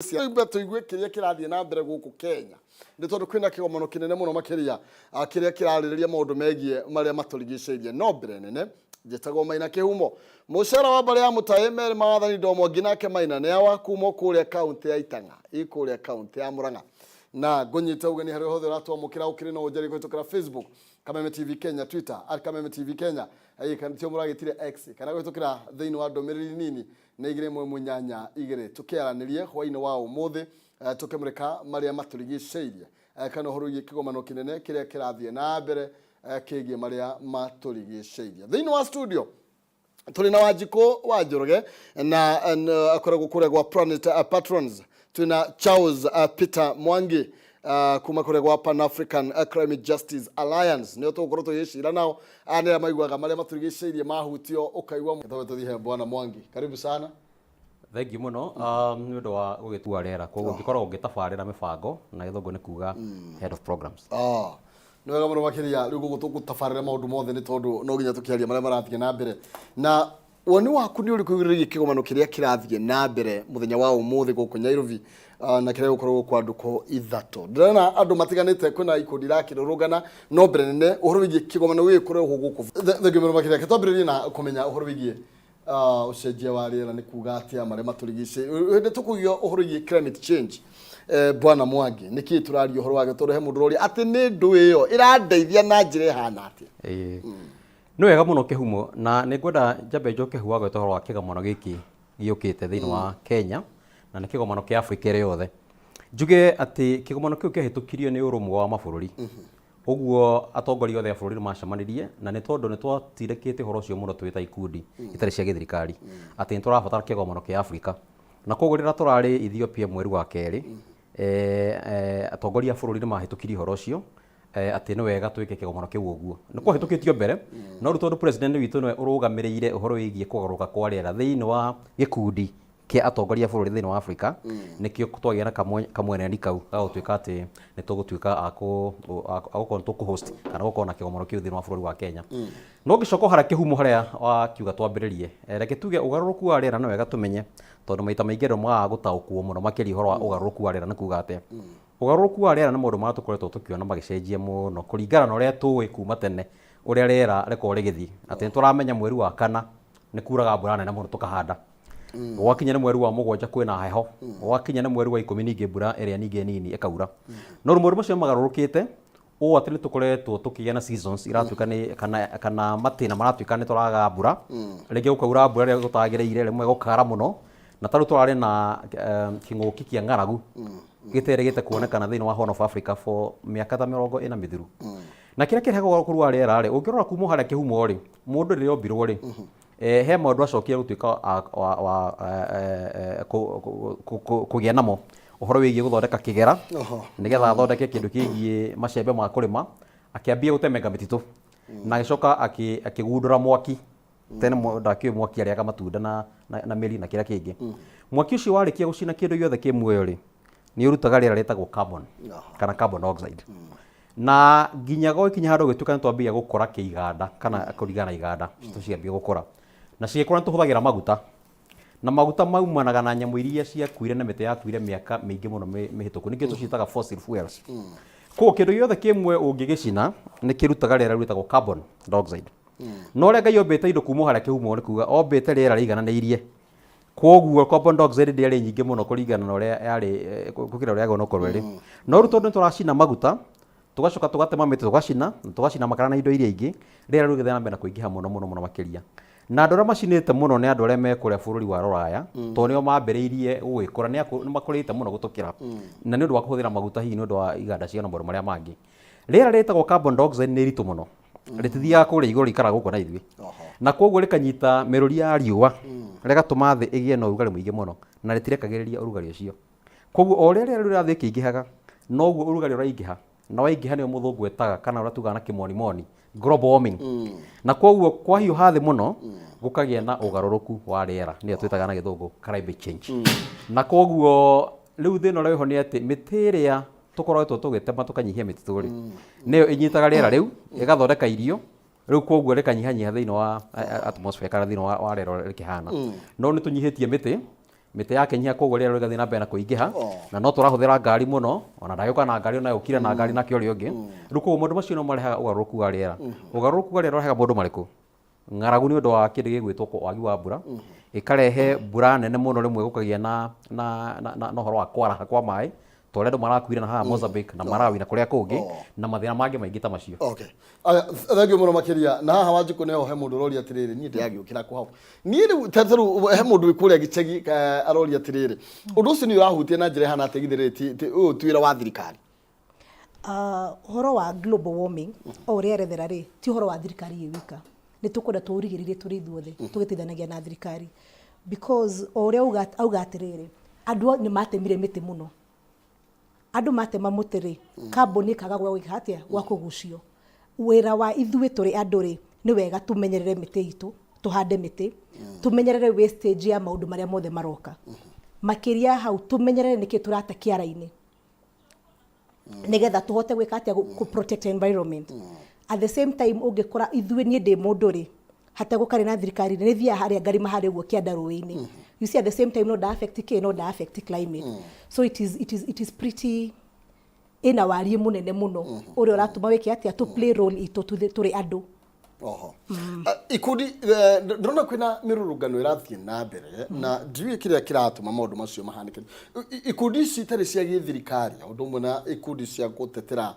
Cia tũigue kĩrĩa kĩrathiĩ na mbere gũkũ Kenya, nĩ tondũ kwĩna kĩgomano kĩnene mũno makĩria kĩrĩa kĩrarĩrĩria maũndũ megiĩ marĩa matũrigicĩirie. No mbere nene, njĩtagwo Maina Kĩhumo, mũcera wa mbarĩ ya Mũtaĩ merĩ mawathani Ndomwangi nake Maina nĩ awa kuma kũrĩa kaũntĩ ya Itang'a ĩ kũrĩa kaũntĩ ya Murang'a. Na ngũnyite ũgeni harĩa hothe ũratwamũkĩra ũkĩrĩ no ũnjarie kũhĩtũkĩra Facebook Kameme TV Kenya, Twitter @KamemeTV Kenya, kana tio mũragĩtire X, kana kũhĩtũkĩra thĩinĩ wa ndũmĩrĩri nini nĩ 2 1 8 2, tũkĩaranĩrie hwainĩ wa ũmũthĩ, tũkĩmũrĩka marĩa matũrigicĩirie, kana ũhoro wĩgiĩ kĩgomano kĩnene kĩrĩa kĩrathiĩ na mbere kĩgiĩ marĩa matũrigicĩirie. Thĩinĩ wa studio tũrĩ na Wanjikũ wa Njoroge na akoragwo kũrĩa gwa Planet Patrons. Twĩna Charles Peter Mwangi kuma kũrĩa gwa Pan African Climate Justice Alliance, nĩo tũgũkorwo tũgĩcira nao. Aya nĩ arĩa maiguaga marĩa matũrigicĩirie mahutio ũkaigua. Tũthiĩ he Bwana Mwangi, karibu sana. Thengiũ mũno nĩ ũndũ wa gũgĩtua rĩera. Koguo ngĩkoragwo ngĩtabarĩra mĩbango, na gĩthũngũ nĩ kuga head of programs. Ah, nĩ wega mũno makĩria. Rĩu gũkũ tũgũtabarĩra maũndũ mothe, nĩ tondũ no nginya tũkĩaria marĩa marathiĩ na mbere. Na woni waku nĩ ũrĩkũ igũrũ rĩgiĩ kĩgomano kĩrĩa kĩrathiĩ na mbere mũthenya wa ũmũthĩ gũkũ Nairobi, na kĩrĩa gũkoragwo kwa ndukũ 3? Ndĩrona andũ matiganĩte, kwĩna ikundi irakĩrũrũngana, no mbere nene ũhoro wĩgiĩ kĩgomano gĩkĩ kũrehwo gũkũ. Thengiũ mũno makĩria. Twambĩrĩrie na kũmenya ũhoro wĩgiĩ ũcenjia wa rĩera nĩ kuga atĩa, marĩa matũrigicĩirie. Hĩndĩ tũkũgĩa ũhoro wĩgiĩ climate change, Bwana Mwangi, nĩ kĩĩ tũraria ũhoro wake? Tondũ he mũndũ ũroria atĩ nĩ ndũ ĩyo ĩrandeithia na njĩra ĩhana atĩa? Ĩĩ, nĩ wega mũno Kĩhumo, na nĩ ngwenda njambe njoke hu wagweta ũhoro wa kĩgomano gĩkĩ gĩũkĩte thĩinĩ wa Kenya, na nĩ kĩgomano kĩa Afrika ĩrĩ yothe. Njuge atĩ kĩgomano kĩu kĩahĩtũkirio nĩ ũrũmwe wa mabũrũri. Ũguo atongoria othe a bũrũri nĩ macemanirie, na nĩ tondũ nĩ twatindĩkĩte ũhoro ũcio mũno twĩ ta ikundi itarĩ cia gĩthirikari atĩ nĩ tũrabatara kĩgomano kĩa Afrika. Na koguo rĩrĩa tũrarĩ Ethiopia mweri wa kerĩ, atongoria a bũrũri nĩ mahĩtũkirie ũhoro ũcio atĩ nĩ wega twĩke kĩgomano kĩu. Ũguo nĩ kwahĩtũkĩtio mbere, no rĩu tondũ president witũ nĩwe ũrũgamĩrĩire ũhoro wĩgiĩ kũgarũrũka kwa rĩera thĩinĩ wa gĩkundi kĩa atongoria a bũrũri thĩinĩ wa Afrika, nĩkĩo twagĩa na kamweneni kau ga gũtuĩka atĩ nĩ tũgũtuĩka a gũkorwo nĩ tũkũ-host kana gũkorwo na kĩgomano kĩu thĩinĩ wa bũrũri wa Kenya. No ngĩcoka o harĩa Kĩhumo harĩa wakiuga twambĩrĩrie, reke tuge ũgarũrũku wa rĩera nĩ wega tũmenye, tondũ maita maingĩ andũ magaga gũtaũkwo mũno makĩria ũhoro wa ũgarũrũku wa rĩera nĩ kuga atĩa. Ũgarũrũku wa rĩera nĩ maũndũ marĩa tũkoretwo tũkĩona magĩcenjia mũno kũringana na ũrĩa tũĩ kuma tene ũrĩa rĩera rĩkoragwo rĩgĩthiĩ. Atĩ nĩ tũramenya mweri wa kana nĩ kuraga mbura nene mũno tũkahanda. Gwakinya nĩ mweri wa mũgwanja kwĩna heho. Gwakinya nĩ mweri wa 10 ningĩ mbura ĩrĩa ningĩ nini ĩkaura. No rĩu maũndũ macio magarũrũkĩte ũũ atĩ nĩ tũkoretwo tũkĩgĩa na seasons iratuĩka nĩ kana matĩna maratuĩka nĩ tũraga mbura, rĩngĩ gũkaura mbura ĩrĩa gũtagĩrĩire, rĩmwe gũkara mũno. Na tarĩu tũrarĩ na kĩng'ũki kĩa ng'aragu gĩterĩgĩte kuonekana thĩinĩ wa Horn of Africa for mĩaka ta 40 mĩthiru. Na kĩrĩa kĩrehaga ũgarũrũku wa rĩera rĩ, ũngĩrora kuma o harĩa Kĩhumo rĩ, mũndũ rĩrĩa ombirwo rĩ, he maũndũ acokire gũtuĩka wa kũgĩa namo ũhoro wĩgiĩ gũthondeka kĩgera, nĩgetha athondeke kĩndũ kĩgiĩ macembe ma kũrĩma, akĩambia gũtemenga mĩtitũ na agĩcoka akĩgundũra mwaki. Tene ndakĩũĩ mwaki arĩaga matunda na mĩri na kĩrĩa kĩngĩ. Mwaki ũcio warĩkia gũcina kĩndũ gĩothe kĩ muoyo rĩ, nĩ ũrutaga rĩera rĩtagwo carbon kana carbon dioxide. Na nginya gũgĩkinya handũ gũgĩtuĩka nĩ twambia gũkũra kĩiganda kana kũringana na iganda citũ ciambia gũkũra, na cigĩkũra nĩ tũhũthagĩra maguta, na maguta maumanaga na nyamũ iria ciakuire na mĩtĩ yakuire mĩaka mĩingĩ mũno mĩhĩtũku, nĩkĩo tũciĩtaga fossil fuels. Koguo kĩndũ gĩothe kĩ muoyo ũngĩgĩcina nĩ kĩrutaga rĩera rĩu rĩtagwo carbon dioxide. No ũrĩa Ngai ombĩte indo kuma o harĩa kĩhumo nĩ kuga ombĩte rĩera rĩigananĩirie. Koguo carbon dioxide ndĩarĩ nyingĩ mũno kũringana na ũrĩa yarĩ, gũkĩra ũrĩa yagĩrĩirwo gũkorwo ĩrĩ. No rĩu tondũ nĩ tũracina maguta, tũgacoka tũgatema mĩtĩ tũgacina, na tũgacina makara na indo iria ingĩ, rĩera rĩu rĩgĩthiĩ na mbere na kũingĩha mũno mũno mũno makĩria. Na andũ arĩa macinĩte mũno nĩ andũ arĩa me kũrĩa bũrũri wa rũraya, tondũ nĩo mambĩrĩirie gũgĩkũra, nĩ makũrĩte mũno gũtũkĩra. Na nĩ ũndũ wa kũhũthĩra maguta hihi nĩ ũndũ wa iganda ciao na maũndũ marĩa mangĩ. Rĩera rĩtagwo carbon dioxide nĩ iritũ mũno. Rĩtithiaga kũrĩa igũrũ, rĩikaraga gũkũ na ithuĩ. Na koguo rĩkanyita mĩrũri ya riũa, rĩgatũma thĩ ĩgĩe na ũrugarĩ mũingĩ mũno, na rĩtirekagĩrĩria ũrugarĩ ũcio. Koguo o ũrĩa rĩera rĩu rĩrathiĩ rĩkĩingĩhaga, noguo ũrugarĩ ũraingĩha, na waingĩha nĩo mũthũngũ etaga kana ũrĩa tugaga na kĩmonimoni global warming. Na koguo kwahiũha thĩ mũno, gũkagĩa na ũgarũrũku wa rĩera, nĩyo twĩtaga na gĩthũngũ climate change. Na koguo rĩu thĩna ũrĩa wĩho nĩ atĩ mĩtĩ ĩrĩa tũkoretwo tũgĩtema tũkanyihia mĩtitũ rĩ, nĩyo ĩnyitaga rĩera rĩu ĩgathondeka irio rĩu, koguo rĩkanyihanyiha thĩinĩ wa atmosphere kana thĩinĩ wa rĩera ũrĩa rĩkĩhana. No nĩ tũnyihĩtie mĩtĩ. Mĩtĩ yakĩnyiha, koguo rĩera rĩgathiĩ na mbere na kũingĩha. Oh. Na no tũrahũthĩra ngari mũno, ona ndagĩũka na ngari, ona yũkire na ngari nake ũrĩa ũngĩ. Rĩu koguo maũndũ macio no marehaga ũgarũrũku wa rĩera. Ũgarũrũku wa rĩera ũrehaga maũndũ marĩkũ? Ng'aragu nĩ ũndũ wa kĩndũ gĩgwĩtwo wagi wa mbura, ĩkarehe mbura nene mũno, rĩmwe gũkagĩa na ũhoro wa kwaraha kwa maĩ ta ũrĩa andũ marakuire na haha Mozambique na Malawi na kũrĩa kũngĩ, na mathĩna mangĩ maingĩ ta macio. Okay. Aya, thank you mũno makĩria. Na haha Wanjikũ nĩho he mũndũ ũroria atĩrĩrĩ, niĩ ndĩragĩũkĩra kũ hau. Niĩ rĩu ta rĩu he mũndũ wĩ kũrĩa gĩcagi aroria atĩrĩrĩ, ũndũ ũcio nĩ ũrahutia na njĩra ĩhana atĩa? Githĩ rĩrĩ ũyũ ti wĩra wa thirikari? Ũhoro wa global warming o ũrĩa erethera rĩ, ti ũhoro wa thirikari ĩ wika, nĩ tũkwenda tũũrigĩrĩrie tũrĩ ithuothe tũgĩteithanagia na thirikari, because o ũrĩa auga atĩrĩrĩ, andũ nĩ matemire mĩtĩ mũno. Andũ matema mũtĩ rĩ, carbon ĩkaga gwa gwĩka atĩa, gwa kũgucio. Wĩra wa ithuĩ tũrĩ andũ rĩ, nĩ wega tũmenyerere mĩtĩ itũ, tũhande mĩtĩ, tũmenyerere wastage ya maũndũ marĩa mothe maroka. Makĩria hau, tũmenyerere nĩkĩ tũrate kĩara-inĩ, nĩgetha tũhote gwĩka atĩa, kũ protect environment. At the same time, ũngĩkora ithuĩ, niĩ ndĩ mũndũ rĩ, hategũkarĩ na thirikari, nĩ thiaga harĩa ngarima harĩa ũguo kĩanda rũĩ-inĩ. You see, at the same time no nda affect kĩ, no nda affect climate. So it is pretty ĩna wariĩ mũnene mũno ũrĩa ũratũma wĩke atĩa, to play role itũ tũrĩ andũ. Oho. Ikundi ndĩrona kwĩna mĩrũrũngano ĩrathiĩ na mbere na ndiũĩ kĩrĩa kĩratũma maũndũ macio mahanĩke. Ikundi ici itarĩ cia gĩthirikari, ũndũ ũmwe na ikundi cia gũtetera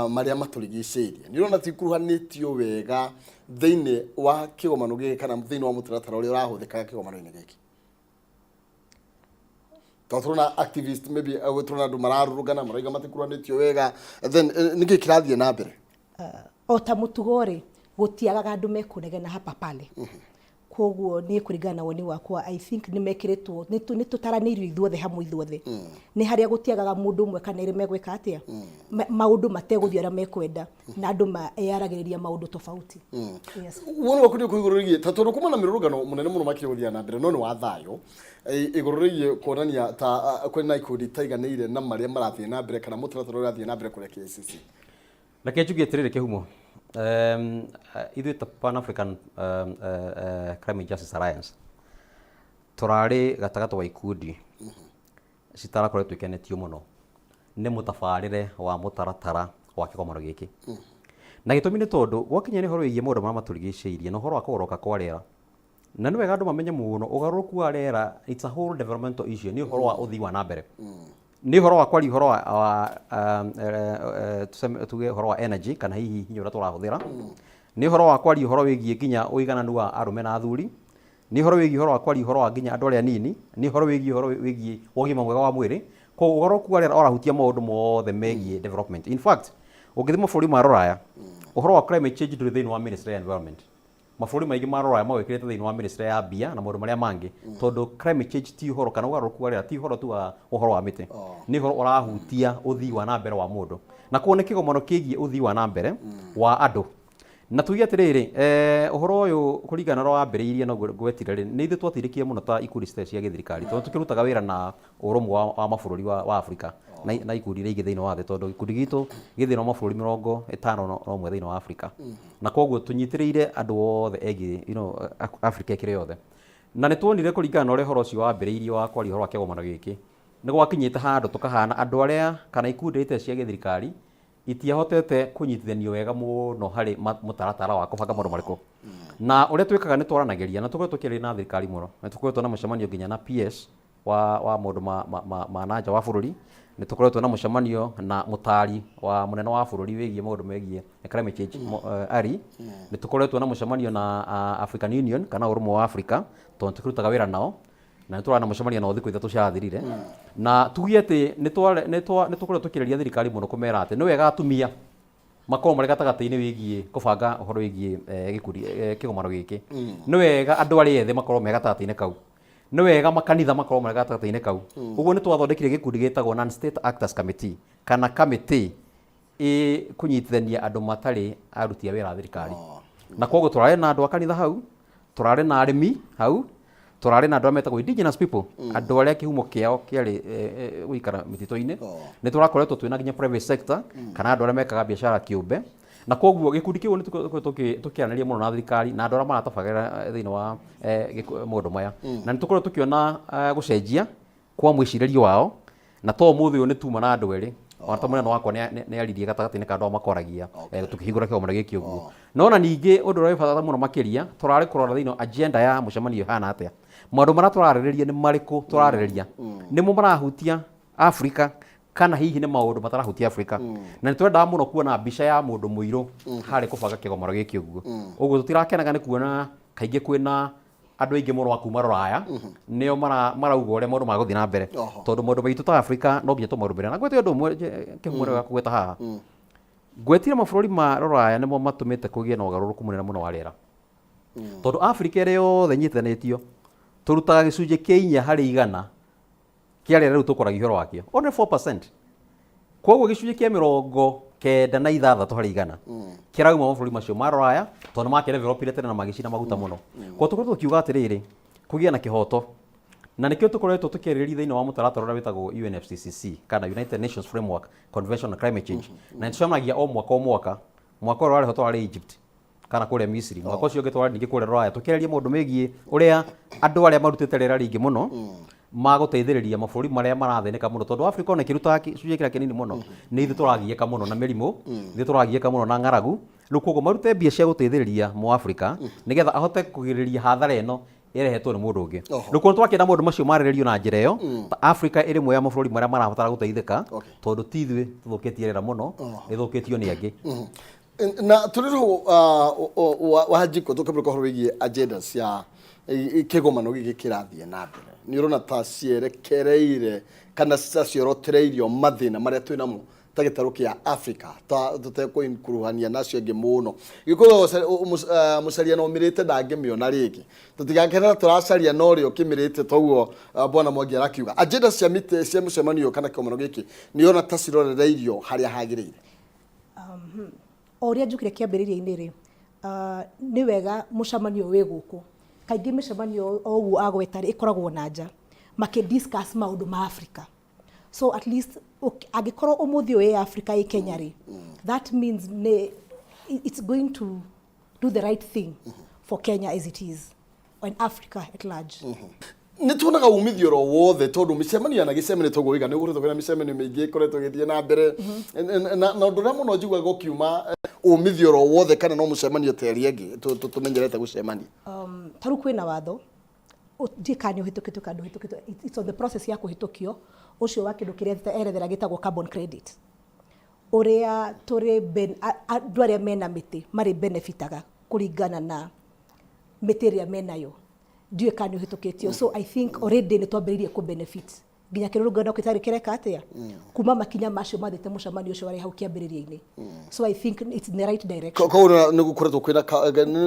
marĩa matũrigicĩirie, nĩ ũrona tikuruhanĩtio wega thĩinĩ wa kĩgomano gĩkĩ kana thĩinĩ wa mũtaratara ũrĩa ũrahũthĩka kĩgomano-inĩ gĩkĩ, tondũ tũrona activist, maybe tũrona andũ mararũrũngana marauga matikuruhanĩtio wega, then nĩkĩ kĩrathiĩ na mbere? O ta mũtugo rĩ, gũtiagaga andũ mekũnegena hapa pale. Koguo niĩ kũringana na woni wakwa, I think nĩ mekĩrĩtwo, nĩ tũtaranĩirio ithuothe hamwe ithuothe. Nĩ harĩa gũtiagaga mũndũ ũmwe kana erĩ megwĩka atĩa, maũndũ mategũthiĩ ũrĩa mekwenda, na andũ meyaragĩrĩria maũndũ tofauti, yes. Woni waku nĩ igũrũ rĩgiĩ ta tondũ kuma na mĩrũrũngano mũnene mũno makĩria gũthiĩ na mbere no nĩ wa thayũ, igũrũ rĩgiĩ kuonania ta kwĩna ikundi itaiganĩire na marĩa marathiĩ na mbere kana mũtaratara ũrĩa ũrathiĩ na mbere kũrĩa KICC? Reke njuge atĩrĩrĩ kĩhumo, ithuĩ ta Pan African Climate Justice Alliance tũrarĩ gatagatĩ wa ikundi citarakoretwo ikenetio mũno nĩ mũtabarĩre wa mũtaratara wa kĩgomano gĩkĩ. Na gĩtũmi nĩ tondũ gwakinya nĩ ũhoro wĩgiĩ maũndũ marĩa matũrigicĩirie na ũhoro wa kũgarũrũka kwa rĩera, na nĩ wega andũ mamenye mũno ũgarũrũku wa rĩera, it's a whole developmental issue, nĩ ũhoro wa ũthii wa na mbere, nĩ ũhoro wa kwaria ũhoro wa tuge ũhoro wa energy kana hihi hinya ũrĩa tũrahũthĩra, nĩ ũhoro wa kwaria ũhoro wĩgiĩ nginya ũigananu wa arũme na athuri, nĩ ũhoro wĩgiĩ ũhoro wa kwaria ũhoro wa nginya andũ arĩa anini, nĩ ũhoro wĩgiĩ wa ũgima mwega wa mwĩrĩ. Koguo ũgarũrũku wa rĩera ũrahutia maũndũ mothe megiĩ development. In fact, ũngĩthiĩ mabũrũri ma rũraya, ũhoro wa climate change ndũrĩ thĩinĩ wa ministry ya environment. Mabũrũri maingĩ ma rũraya mawĩkĩrĩte thĩinĩ wa ministry ya mbia na maũndũ marĩa mangĩ, tondũ climate change ti ũhoro kana ũgarũrũku wa rĩera ti ũhoro tu wa ũhoro wa mĩtĩ, nĩ ũhoro ũrahutia ũthii wa na mbere wa mũndũ, na koguo nĩ kĩgomano kĩgiĩ ũthii wa na mbere wa andũ. Na tuge atĩrĩrĩ, ũhoro ũyũ kũringana na ũrĩa wambĩrĩirie na ũguo ngwetire rĩ, nĩ ithuĩ twatindĩkire mũno ta ikundi citarĩ cia gĩthirikari, tondũ tũkĩrutaga wĩra na ũrũmwe wa mabũrũri wa Afrika na ikundi iria ingĩ thĩinĩ wa thĩ, tondũ gĩkundi gitũ gĩ thĩinĩ wa mabũrũri 51 thĩinĩ wa Afrika, na koguo tũnyitĩrĩire andũ othe egiĩ Afrika ĩkĩrĩ yothe. Na nĩ tuonire kũringana na ũrĩa ũhoro ũcio wambĩrĩirie wa kwaria ũhoro wa kĩgomano gĩkĩ, nĩ gwakinyĩte handũ tũkahana andũ arĩa kana ikundi iria itarĩ cia gĩthirikari itiahotete kũnyitithanio wega mũno harĩ mũtaratara wa kũbanga maũndũ marĩkũ. Na ũrĩa twĩkaga nĩ twaranagĩria na tũkoretwo tũkĩaria na thirikari mũno, nĩ tũkoretwo na mũcemanio nginya na PS wa maũndũ ma na nja wa bũrũri, nĩ tũkoretwo na mũcemanio na mũtari wa mũnene wa bũrũri wĩgiĩ maũndũ megiĩ climate change, ari nĩ tũkoretwo na mũcemanio na African Union kana ũrũmwe wa Africa, tondũ tũkĩrutaga wĩra nao, na nĩ tũrarĩ na mũcemanio nao thikũ 3 ciathirire. Na tuge atĩ nĩ tũkoretwo tũkĩarĩria thirikari mũno kũmera atĩ nĩ wega atumia makorwo marĩ gatagatĩ-inĩ wĩgiĩ kũbanga ũhoro wĩgiĩ gĩkundi kĩgomano gĩkĩ, nĩ wega andũ arĩa ethĩ makorwo me gatagatĩ-inĩ kau, nĩ wega makanitha makorwo marĩ gatagatĩ-inĩ kau. Ũguo nĩ twathondekire gĩkundi gĩtagwo Non State Actors Committee kana kamĩtĩ ĩ kũnyitithania andũ matarĩ aruti a wĩra a thirikari. Na koguo tũrarĩ na andũ a kanitha hau, tũrarĩ na arĩmi hau, tũrarĩ na andũ arĩa metagwo indigenous people, andũ arĩa kĩhumo kĩao kĩarĩ gũikara mĩtitũ-inĩ. Nĩ tũrakoretwo twĩna nginya private sector kana andũ arĩa mekaga biacara kĩũmbe. Na koguo gĩkundi kĩu nĩ tũkoretwo tũkĩaranĩria mũno na thirikari na andũ arĩa maratabarĩra thĩinĩ wa maũndũ maya, na nĩ tũkoretwo tũkĩona gũcenjia kwa mwĩcirĩrie wao. Na to ũmũthĩ ũyũ nĩ tuma na andũ erĩ, ona ta mũnene wakwa nĩ aririe gatagatĩ-inĩ ka andũ arĩa makwaragia tũkĩhingũra kĩgomano gĩkĩ ũguo. No na ningĩ ũndũ ũrĩa wĩ bata mũno makĩria, tũrarĩ kũrora thĩinĩ wa agenda ya mũcemanio ĩhana atĩa, maũndũ marĩa tũrarĩrĩria nĩ marĩkũ, tũrarĩrĩria nĩmo marahutia Afrika kana hihi nĩ maũndũ matarahutia Afrika. Na nĩ twendaga mũno kuona mbica ya mũndũ mũirũ harĩ kũbanga kĩgomano gĩkĩ ũguo. Ũguo tũtirakenaga nĩ kuona kaingĩ kwĩna andũ aingĩ mũno a kuma rũraya nĩo marauga ũrĩa maũndũ magũthiĩ na mbere, tondũ maũndũ maitũ ta Afrika no nginya tũmarũmĩrĩre. Na ngwĩte ũndũ ũmwe kĩhumo wa kũgweta haha, ngwetire mabũrũri ma rũraya nĩmo matũmĩte kũgĩe na ũgarũrũku mũnene mũno wa rĩera, tondũ Afrika ĩrĩa yothe ĩnyitithanĩtio tũrutaga gĩcunjĩ kĩa 4% kĩa rĩera rĩu tũkoragia ũhoro wakĩo, only 4%. Koguo gĩcunjĩ kĩa 96% kĩrauma mabũrũri macio ma rũraya, tondũ makĩdevelopire tene na magĩcina maguta mũno. Koguo tũkoretwo tũkiuga atĩrĩrĩ, kũgĩe na kĩhoto, na nĩkĩo tũkoretwo tũkĩarĩrĩria thĩinĩ wa mũtaratara ũrĩa wĩtagwo UNFCCC kana United Nations Framework Convention on Climate Change. Na nĩtũcemanagia o mwaka o mwaka. Mwaka ũrĩa warĩ ho twarĩ Egypt kana kũrĩa Misiri, mwaka ũcio ũngĩ twarĩ ningĩ kũrĩa rũraya, tũkĩarĩria maũndũ megiĩ ũrĩa andũ arĩa marutĩte rĩera rĩingĩ mũno magũteithĩrĩria mabũrũri marĩa marathĩnĩka mũno, tondũ Afrika ona ĩkĩrutaga gĩcunjĩ kĩrĩa kĩnini mũno, nĩ ithuĩ tũragiĩka mũno na mĩrimũ, ithuĩ tũragiĩka mũno na ng'aragu. Rĩu koguo marute mbia cia gũteithĩrĩria Mũafrika nĩgetha ahote kũgirĩrĩria hathara ĩno ĩrehetwo nĩ mũndũ ũngĩ. Rĩu koguo twakĩenda maũndũ macio marĩrĩrio na njĩra ĩyo, ta Afrika ĩrĩ ĩmwe ya mabũrũri marĩa marabatara gũteithĩka, tondũ ti ithuĩ tũthũkĩtie rĩera mũno, rĩthũkĩtio nĩ angĩ. Na tũrĩ roho wa njiko tũkĩmũrĩka ũhoro wĩgiĩ agenda cia kĩgomano gĩkĩ kĩrathiĩ na mbere, nĩ ũrona ta cierekereire kana ta ciorotereirio mathĩna marĩa twĩ namo ta gĩtarũ kĩa Africa, ta tũtekũkuruhania nacio ingĩ mũno? Gĩkũyũ mũcaria na ũmĩrĩte ndangĩmĩona rĩngĩ, tũtigakenera tũracaria na ũrĩa ũkĩmĩrĩte. Toguo bwana Mwangi arakiuga agenda cia mĩtĩ cia mũcemanio kana kĩgomano gĩkĩ nĩ ũrona ta cirorereirio harĩa hagĩrĩire? O ũrĩa njukire kĩambĩrĩria-inĩ rĩ, nĩ wega mũcemanio wĩ gũkũ. Kaingĩ mĩcemanio o ũguo agweta rĩ, ĩkoragwo na nja makĩ discuss maũndũ ma Africa. So at least angĩkorwo ũmũthĩ ũyũ ĩ Africa ĩ Kenya rĩ, that means nĩ it's going to do the right thing for Kenya as it is and Africa at large. Nĩ tuonaga umithio oro wothe, tondũ mĩcemanio yanagĩcemanio toguo wĩga nĩ ũkoretwo kwĩna mĩcemanio mĩingĩ ĩkoretwo ĩgĩthiĩ na mbere, na ũndũ ũrĩa mũno njiguaga ũkiuma umithio oro wothe kana no mũcemanio ta ĩrĩa ĩngĩ tũmenyerete gũcemania? Ta rĩu kwĩna watho ndiĩ kana nĩ ũhĩtũkĩtio kana ndũhĩtũkĩtio, it's on the process ya kũhĩtũkio, ũcio wa kĩndũ kĩrĩa erethera gĩtagwo carbon credit, ũrĩa tũrĩ andũ arĩa mena mĩtĩ marĩ benefitaga kũringana na mĩtĩ ĩrĩa menayo. Ndiũĩ kana nĩ ũhĩtũkĩtio. So I think already nĩ twambĩrĩirie kũ benefit nginya kĩrũrũngano gĩtarĩ kĩreka atĩa kuma makinya macio mathĩte mũcemanio ũcio warĩ hau kĩambĩrĩria-inĩ. So I think it's in the right direction. Koguo nĩ gũkoretwo kwĩna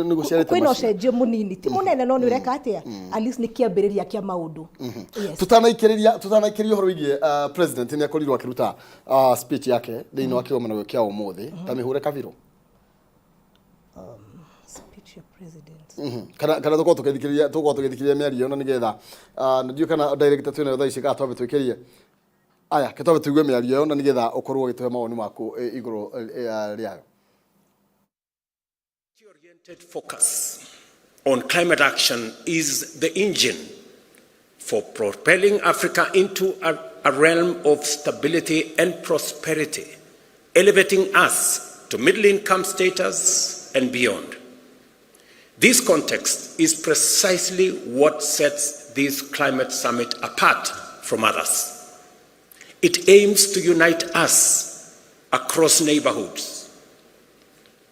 nĩ gũciarĩte kwĩna ũcenjio mũnini, ti mũnene, no nĩ ũreka atĩa, at least nĩ kĩambĩrĩria kĩa maũndũ, yes. Tutanaikĩrĩria ũhoro wĩgiĩ president nĩ akorirwo akĩruta speech yake thĩinĩ wa kĩgomano kĩa ũmũthĩ, ta mĩhũre kabirũ. Speech ya president? Kana tũkorwo tũgĩthikĩrĩria mĩario ĩyo, na nĩgetha ndiũĩ kana director twĩnayo thaa ici, kana twambe twĩkĩrie aya, ke twambe tũigue mĩario ĩyo na nĩgetha ũkorwo ũgĩtũhe mawoni maku igũrũ rĩayo. Oriented focus on climate action is the engine for propelling Africa into a realm of stability and prosperity, elevating us to middle income status and beyond. This context is precisely what sets this climate summit apart from others. It aims to unite us across neighborhoods,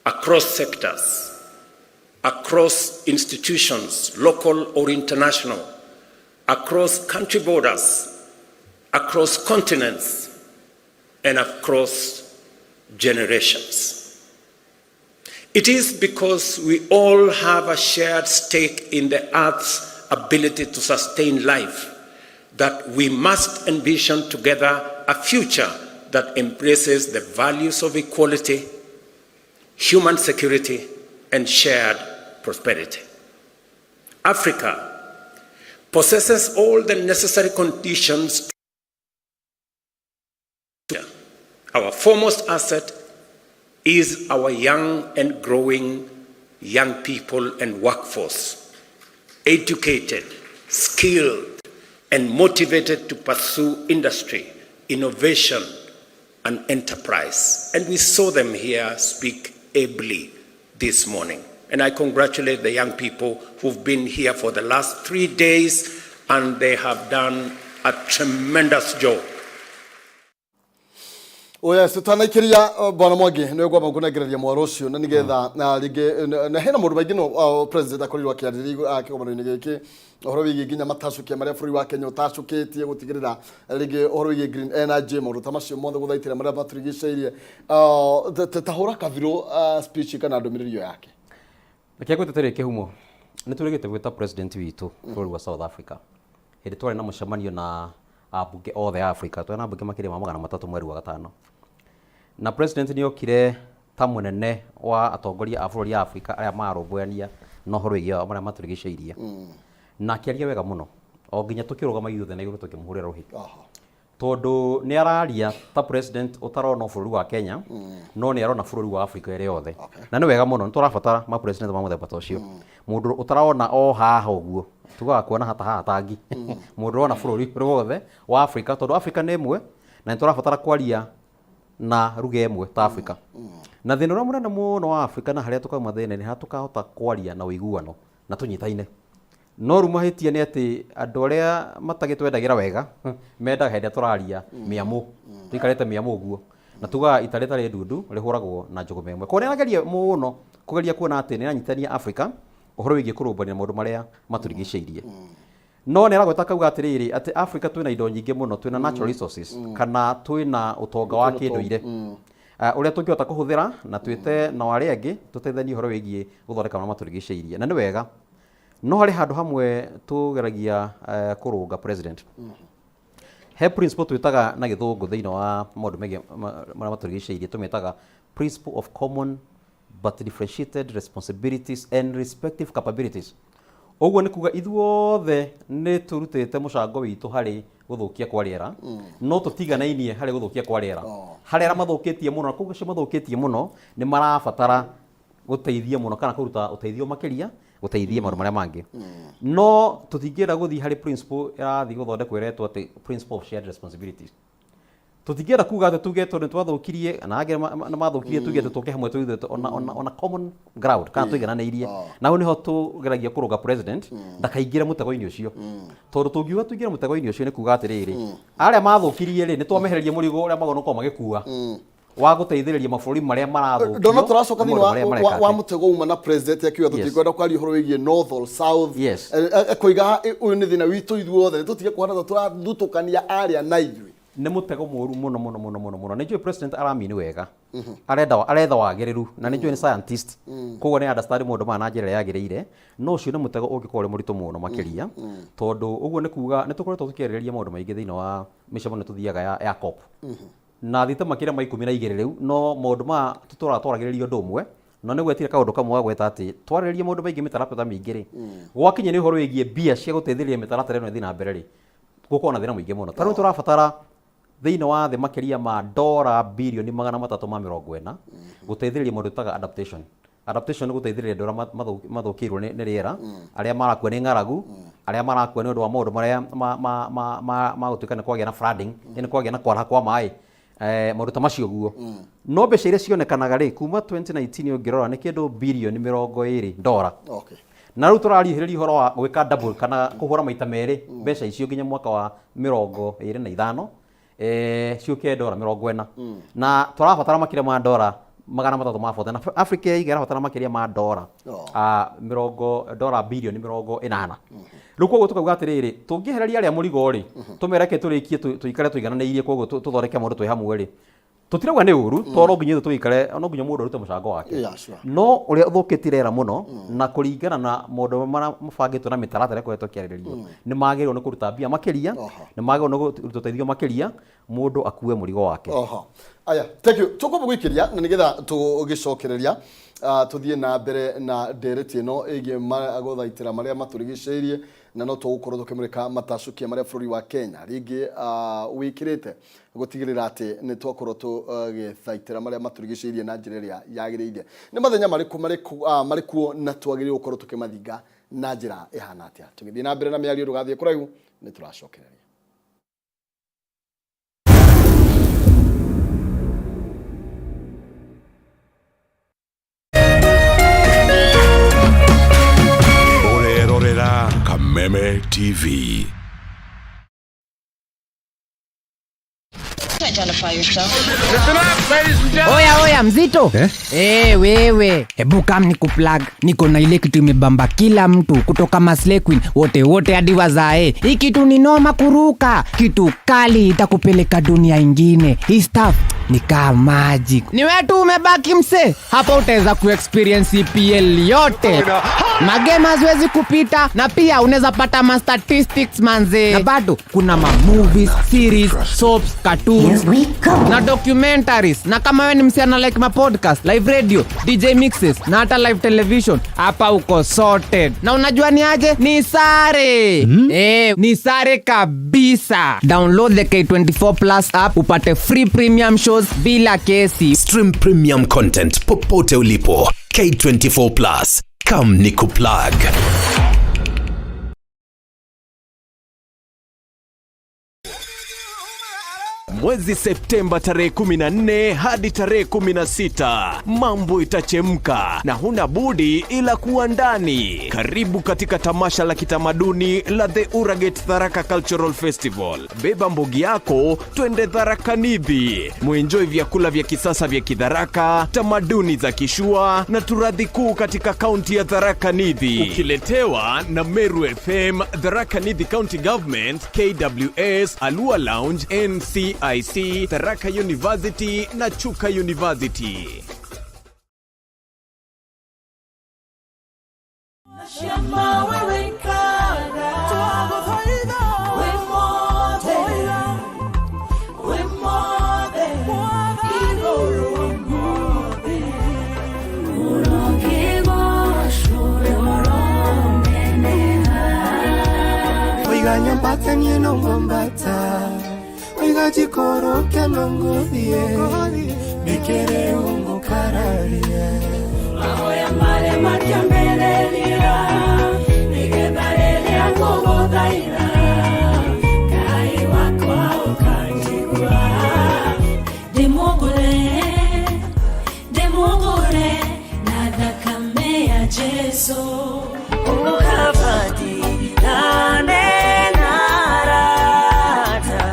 across sectors, across institutions, local or international, across country borders, across continents, and across generations. It is because we all have a shared stake in the Earth's ability to sustain life that we must envision together a future that embraces the values of equality, human security, and shared prosperity. Africa possesses all the necessary conditions. Our foremost asset is our young and growing young people and workforce, educated, skilled, and motivated to pursue industry, innovation, and enterprise. And we saw them here speak ably this morning. And I congratulate the young people who've been here for the last 3 days, and they have done a tremendous job. Oh yes, tutanaikiria bwana Mwangi nĩ ngwamba ngũnengereria mwaro ũcio na nĩgetha na rĩngĩ na hena maũndũ maingĩ no president akorirwo akĩarĩrĩria kĩgomano-inĩ gĩkĩ, ũhoro wĩgiĩ nginya matacũkia marĩa bũrũri wa Kenya ũtacũkĩtie gũtigĩrĩra rĩngĩ ũhoro wĩgiĩ green energy, maũndũ ta macio mothe, gũthaitĩra marĩa matũrigicĩirie. Ta hũra kabirũ speech kana ndũmĩrĩri ĩyo yake. Reke ngwĩte kĩhumo, nĩ tũrĩgĩte gwĩta president witũ bũrũri wa South Africa hĩndĩ twarĩ na mũcemanio na ambunge othe a Africa. Twarĩ na ambunge makĩria ma 300 mweri wa gatano, na president nĩ okire ta mũnene wa atongoria a bũrũri a Africa arĩa mararũmbũyania na ũhoro wĩgiĩ marĩa matũrigicĩirie, na akĩaria wega mũno o nginya tũkĩrũgama ithuothe na igũrũ tũkĩmũhũrĩra rũhĩ, tondũ nĩ araria ta president ũtarona bũrũri wa Kenya, no nĩ arona bũrũri wa Africa ĩrĩ yothe. Na nĩ wega mũno, nĩ tũrabatara ma president ma mũthemba ta ũcio, mũndũ ũtarona o haha ũguo, tugaga kuona hata haha tangi, mũndũ ũrona bũrũri ũrĩ wothe wa Africa, tondũ Africa nĩ ĩmwe na nĩ tũrabatara kwaria na ruga ĩmwe ta Africa. Na thĩna ũrĩa mũnene mũno wa Africa na harĩa tũkauma thĩna nĩ harĩa tũkahota kwaria na ũiguano na tũnyitaine. No rĩu mahĩtia nĩ atĩ andũ arĩa matagĩtwendagĩra wega mendaga hĩndĩ ĩrĩa tũraria mĩamũ tũikarĩte mĩamũ ũguo, na tugaga ita rĩtarĩ ndundu rĩhũragwo na njũgũma ĩmwe. Koguo nĩ arageria mũno kũgeria kuona atĩ nĩ aranyitania Africa ũhoro wĩgiĩ kũrũmbũiya maũndũ marĩa matũrigicĩirie. No nĩ aragweta akauga atĩrĩrĩ, atĩ Africa twĩna indo nyingĩ mũno, twĩna natural resources kana twĩna ũtonga wa kĩndũire ũrĩa tũngĩhota kũhũthĩra na twĩte na arĩa angĩ tũteithanie ũhoro wĩgiĩ gũthondeka marĩa matũrigicĩirie. Na nĩ wega, no harĩ handũ hamwe tũgeragia kũrũnga president. He principle twĩtaga na gĩthũngũ thĩinĩ wa maũndũ megiĩ marĩa matũrigicĩirie, tũmĩtaga principle of common but differentiated responsibilities and respective capabilities. Ũguo nĩ kuga ithuothe nĩ tũrutĩte mũcango witũ harĩ gũthũkia kwa rĩera, no tũtiganainie harĩ gũthũkia kwa rĩera. Harĩ arĩa mathũkĩtie mũno, na koguo acio mathũkĩtie mũno nĩ marabatara gũteithia mũno kana kũruta ũteithio makĩria gũteithia maũndũ marĩa mangĩ. No tũtingĩenda gũthiĩ harĩ principle ĩrathiĩ gũthondekwo ĩretwo atĩ principle of shared responsibilities. Tũtingĩenda kuga atĩ tuge tondũ nĩ twathũkirie na angĩ nĩ mathũkirie, tuge atĩ tũke hamwe tũithuĩ ona common ground kana tũigananĩirie. Na hau nĩho tũgeragia kũrũnga president ndakaingĩre mũtego-inĩ ũcio, tondũ tũngiuga tũingĩre mũtego-inĩ ũcio nĩ kuga atĩrĩrĩ, arĩa mathũkirie rĩ, nĩ twamehereria mũrigo ũrĩa magũrũ gũkorwo magĩkua wa gũteithĩrĩria mabũrũri marĩa marathũkio Ndona tũracoka nĩ thĩinĩ maũndũ marĩa wa, mareka wa atĩ. mũtego uma na president akiuga tũtikwenda kwaria ũhoro wĩgiĩ north or south. Ekoiga ũyũ nĩ thĩna witũ ithuothe, nĩ tũtige kuhana ta tũrathutũkania arĩa na ithuĩ. Nĩ mũtego mũru mũno mũno mũno mũno mũno. Nĩ njũĩ president aramini wega, arenda aretha wagĩrĩru, na nĩ njũĩ nĩ scientist, koguo nĩ understand maũndũ maya na njĩra ĩrĩa yagĩrĩire. No ũcio nĩ mũtego ũngĩkorwo ũrĩ mũritũ mũno makĩria, tondũ ũguo nĩ kuga nĩ tũkoretwo tũkĩarĩrĩria maũndũ maingĩ thĩinĩ wa mĩcemanio tũthiaga ya COP na thiĩte makĩria ma 12 rĩu, no maũndũ maya tũtũraga twaragĩrĩria ũndũ ũmwe, no nĩ gwetire kaũndũ kamwe gagweta atĩ twarĩrĩria maũndũ maingĩ, mĩtaratara mĩingĩ rĩ, gwakinya nĩ ũhoro wĩgiĩ mbia cia gũteithĩrĩria mĩtaratara ĩno ĩthiĩ na mbere rĩ, gũkorwo na thĩna mũingĩ mũno. Ta rĩu tũrabatara thĩinĩ wa thĩ makĩria ma dora birioni 340 gũteithĩrĩria maũndũ twĩtaga adaptation. Adaptation nĩ gũteithĩrĩria andũ arĩa mathũkĩirwo nĩ rĩera, arĩa marakua nĩ ng'aragu, arĩa marakua nĩ ũndũ wa maũndũ marĩa ma gũtuĩka nĩ kwagĩa na flooding, nĩ kwagĩa na kwaraha kwa maĩ, maũndũ ta macio guo. No mbeca iria cionekanaga rĩ, kuma 2019 ũngĩrora nĩ kĩndũ birioni 20 dora. Na rĩu tũrariũhĩrĩria ũhoro wa gwĩka double kana kũhũra maita merĩ mbeca icio nginya mwaka wa 2025, ciũke dora 40, na tũrabatara makĩria ma dora 340, na Africa ĩiga ĩrabatara makĩria ma dora mĩrongo dora birioni 80 rĩu. Koguo tũkauga atĩrĩrĩ, tũngĩehereria arĩa mũrigo rĩ, tũmereke tũrĩkie tũikare tũigananĩirie, koguo tũthondeke maũndũ twĩ hamwe rĩ, tũtirauga nĩ ũru, tondũ no nginya ithuĩ tũikare, no nginya mũndũ arute mũcango wake. No ũrĩa ũthũkĩtie rĩera mũno na kũringana na maũndũ marĩa mabangĩtwo na mĩtaratara ĩkoretwo ĩkĩarĩrĩrio, nĩ magĩrĩirwo nĩ kũruta mbia makĩria, nĩ magĩrĩirwo nĩ kũruta ũteithio makĩria, mũndũ akue mũrigo wake. Oho. Aya, thank you. Tũkwamba gwĩkĩria na nĩgetha tũgĩcokereria tuthiĩ na mbere na ndereti ĩno ĩgiĩ gũthaitĩra marĩa matũrigicĩirie. Na no tũgũkorwo tũkĩmũrĩka matacũkia marĩa bũrũri wa Kenya rĩngĩ wĩkĩrĩte gũtigĩrĩra atĩ nĩ twakorwo tũgĩthaitĩra marĩa matũrigicĩirie na njĩra ĩrĩa yagĩrĩire. Nĩ mathenya marĩkũ marĩ kuo na twagĩrĩirwo gũkorwo tũkĩmathinga na njĩra ĩhana atĩa? Tũgĩthiĩ na mbere na mĩario, ndũgathiĩ kũraihu, nĩ tũracokereria. Ũrerorera Kameme TV. Oya oya mzito eh? Eh, wewe hebu kam ni kuplug, niko na ile kitu imebamba kila mtu kutoka Maslay Queen wote wote hadi wazae. Hii kitu ni noma kuruka, kitu kali itakupeleka dunia ingine. Hii stuff ni kama magic. Ni wewe tu umebaki mse, hapa utaweza kuexperience EPL yote, magame haziwezi kupita, na pia unaweza pata ma statistics manze, na bado kuna ma movies, series, soaps, cartoons na documentaries. Na kama wewe ni msichana like ma podcast, live radio, DJ mixes na hata live television, hapa uko sorted. Na unajua ni aje? Ni sare. Eh, ni sare kabisa. Download the K24 Plus app upate free premium shows bila kesi. Stream premium content popote ulipo. K24 Plus. Come nikuplug. Mwezi Septemba tarehe 14 hadi tarehe 16, mambo itachemka na huna budi ila kuwa ndani. Karibu katika tamasha la kitamaduni la The Uraget Tharaka Cultural Festival. Beba mbogi yako, twende Tharaka Nithi, muenjoy vyakula vya kisasa vya Kidharaka, tamaduni za Kishua na turadhi kuu katika kaunti ya Tharaka Nithi, ukiletewa na Meru FM, Tharaka Nithi County Government, KWS, Alua Lounge, NCIC, Tharaka University na Chuka University. Oiga nyambata nieno mwambata, oiga jikoroke nongothie, nikere ungo kararia. Mahoya marĩa matiambĩrĩria, nĩgetha rĩrĩa ngũgũthaitha, Ngai wakwa ũkanjigua. Ndĩmũgũre, ndĩmũgũre na thakame ya Jesũ. Ũkabati nane na arata,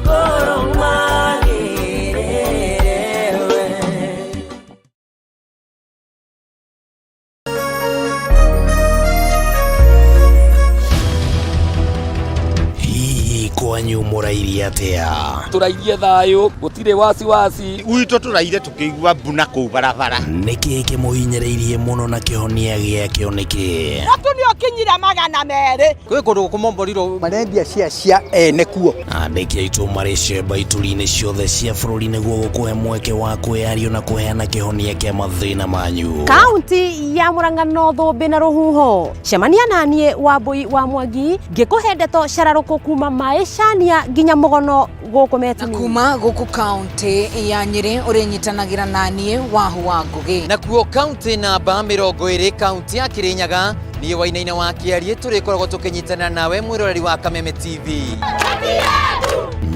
ngoro magĩrĩre we. Hihi kwanyu mũrairie atĩa? Tũrairie thayũ, gũtirĩ wasiwasi. Gwitũ tũraire tũkĩigua mbuna kũu barabara. Nĩkĩ kĩmũhinyĩrĩirie mũno na kĩhonia gĩakĩo nĩkĩ? Mũtu nĩ ũkinyire 200. Kwĩ kũndũ gũkũmomborirwo marendia cia cia ene kuo. Andĩki aitũ marĩ cemba ituri-inĩ ciothe cia bũrũri nĩguo gũkũhe mweke wa kwĩyario na kũheana kĩhonia kĩa mathĩna manyu. Kaunti ya Murang'a no thũmbĩ na rũhuho. Cemania naniĩ Wambui wa Mwangi ngĩkũhe ndeto cararũkũ kuma maĩcania nginya mũgono gũkũ Metini. Kuma gũkũ kaunti ya Nyĩrĩ ũrĩnyitanagĩra naniĩ Wahu wa Ngũgĩ. Nakuo kaunti namba 20, kaunti ya Kirinyaga, niĩ Wainaina wa Kĩarie tũrĩkoragwo tũkĩnyitana nawe mwĩroreri wa Kameme TV.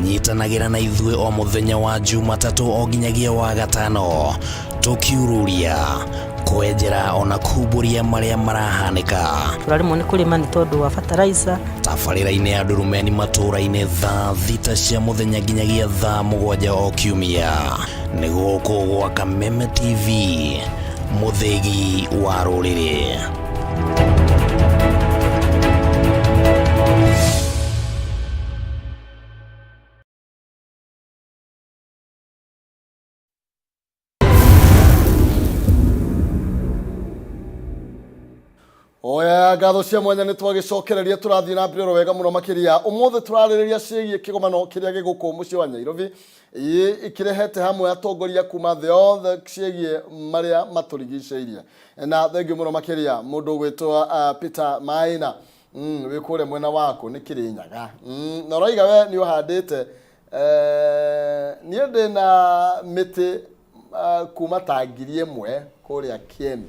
Nyitanagĩra na ithuĩ o mũthenya wa Jumatatũ o nginyagia wa gatano, tũkiururia, kwenjera ona kumbũria marĩa marahanĩka. Tũraremwo nĩ kũrĩma nĩ tondũ wa fertilizer. Tabarĩra-inĩ ya Ndurumeni matũũra-inĩ thaa 6 cia mũthenya nginyagia thaa 7 o kiumia. Nĩ gũkũ gwa Kameme TV, mũthĩgi wa rũrĩrĩ. Oya ngatho cia mwanya nĩ twagĩcokereria, tũrathiĩ na mbere oro wega mũno makĩria. Ũmũthĩ tũrarĩrĩria ciĩgiĩ kĩgomano kĩrĩa gĩgũkũ mũciĩ wa Nairobi ikĩrehete hamwe atongoria kuma thĩ yothe ciĩgiĩ marĩa matũrigicĩirie. Na thengiũ mũno makĩria mũndũ ũgwĩtwo Peter Maina. Wĩ kũrĩa mwena waku nĩ Kĩrĩnyaga. Na ũraiga we nĩ ũhandĩte eh, niĩ ndĩ na mĩtĩ kuma ta 1000 kũrĩa Kĩeni.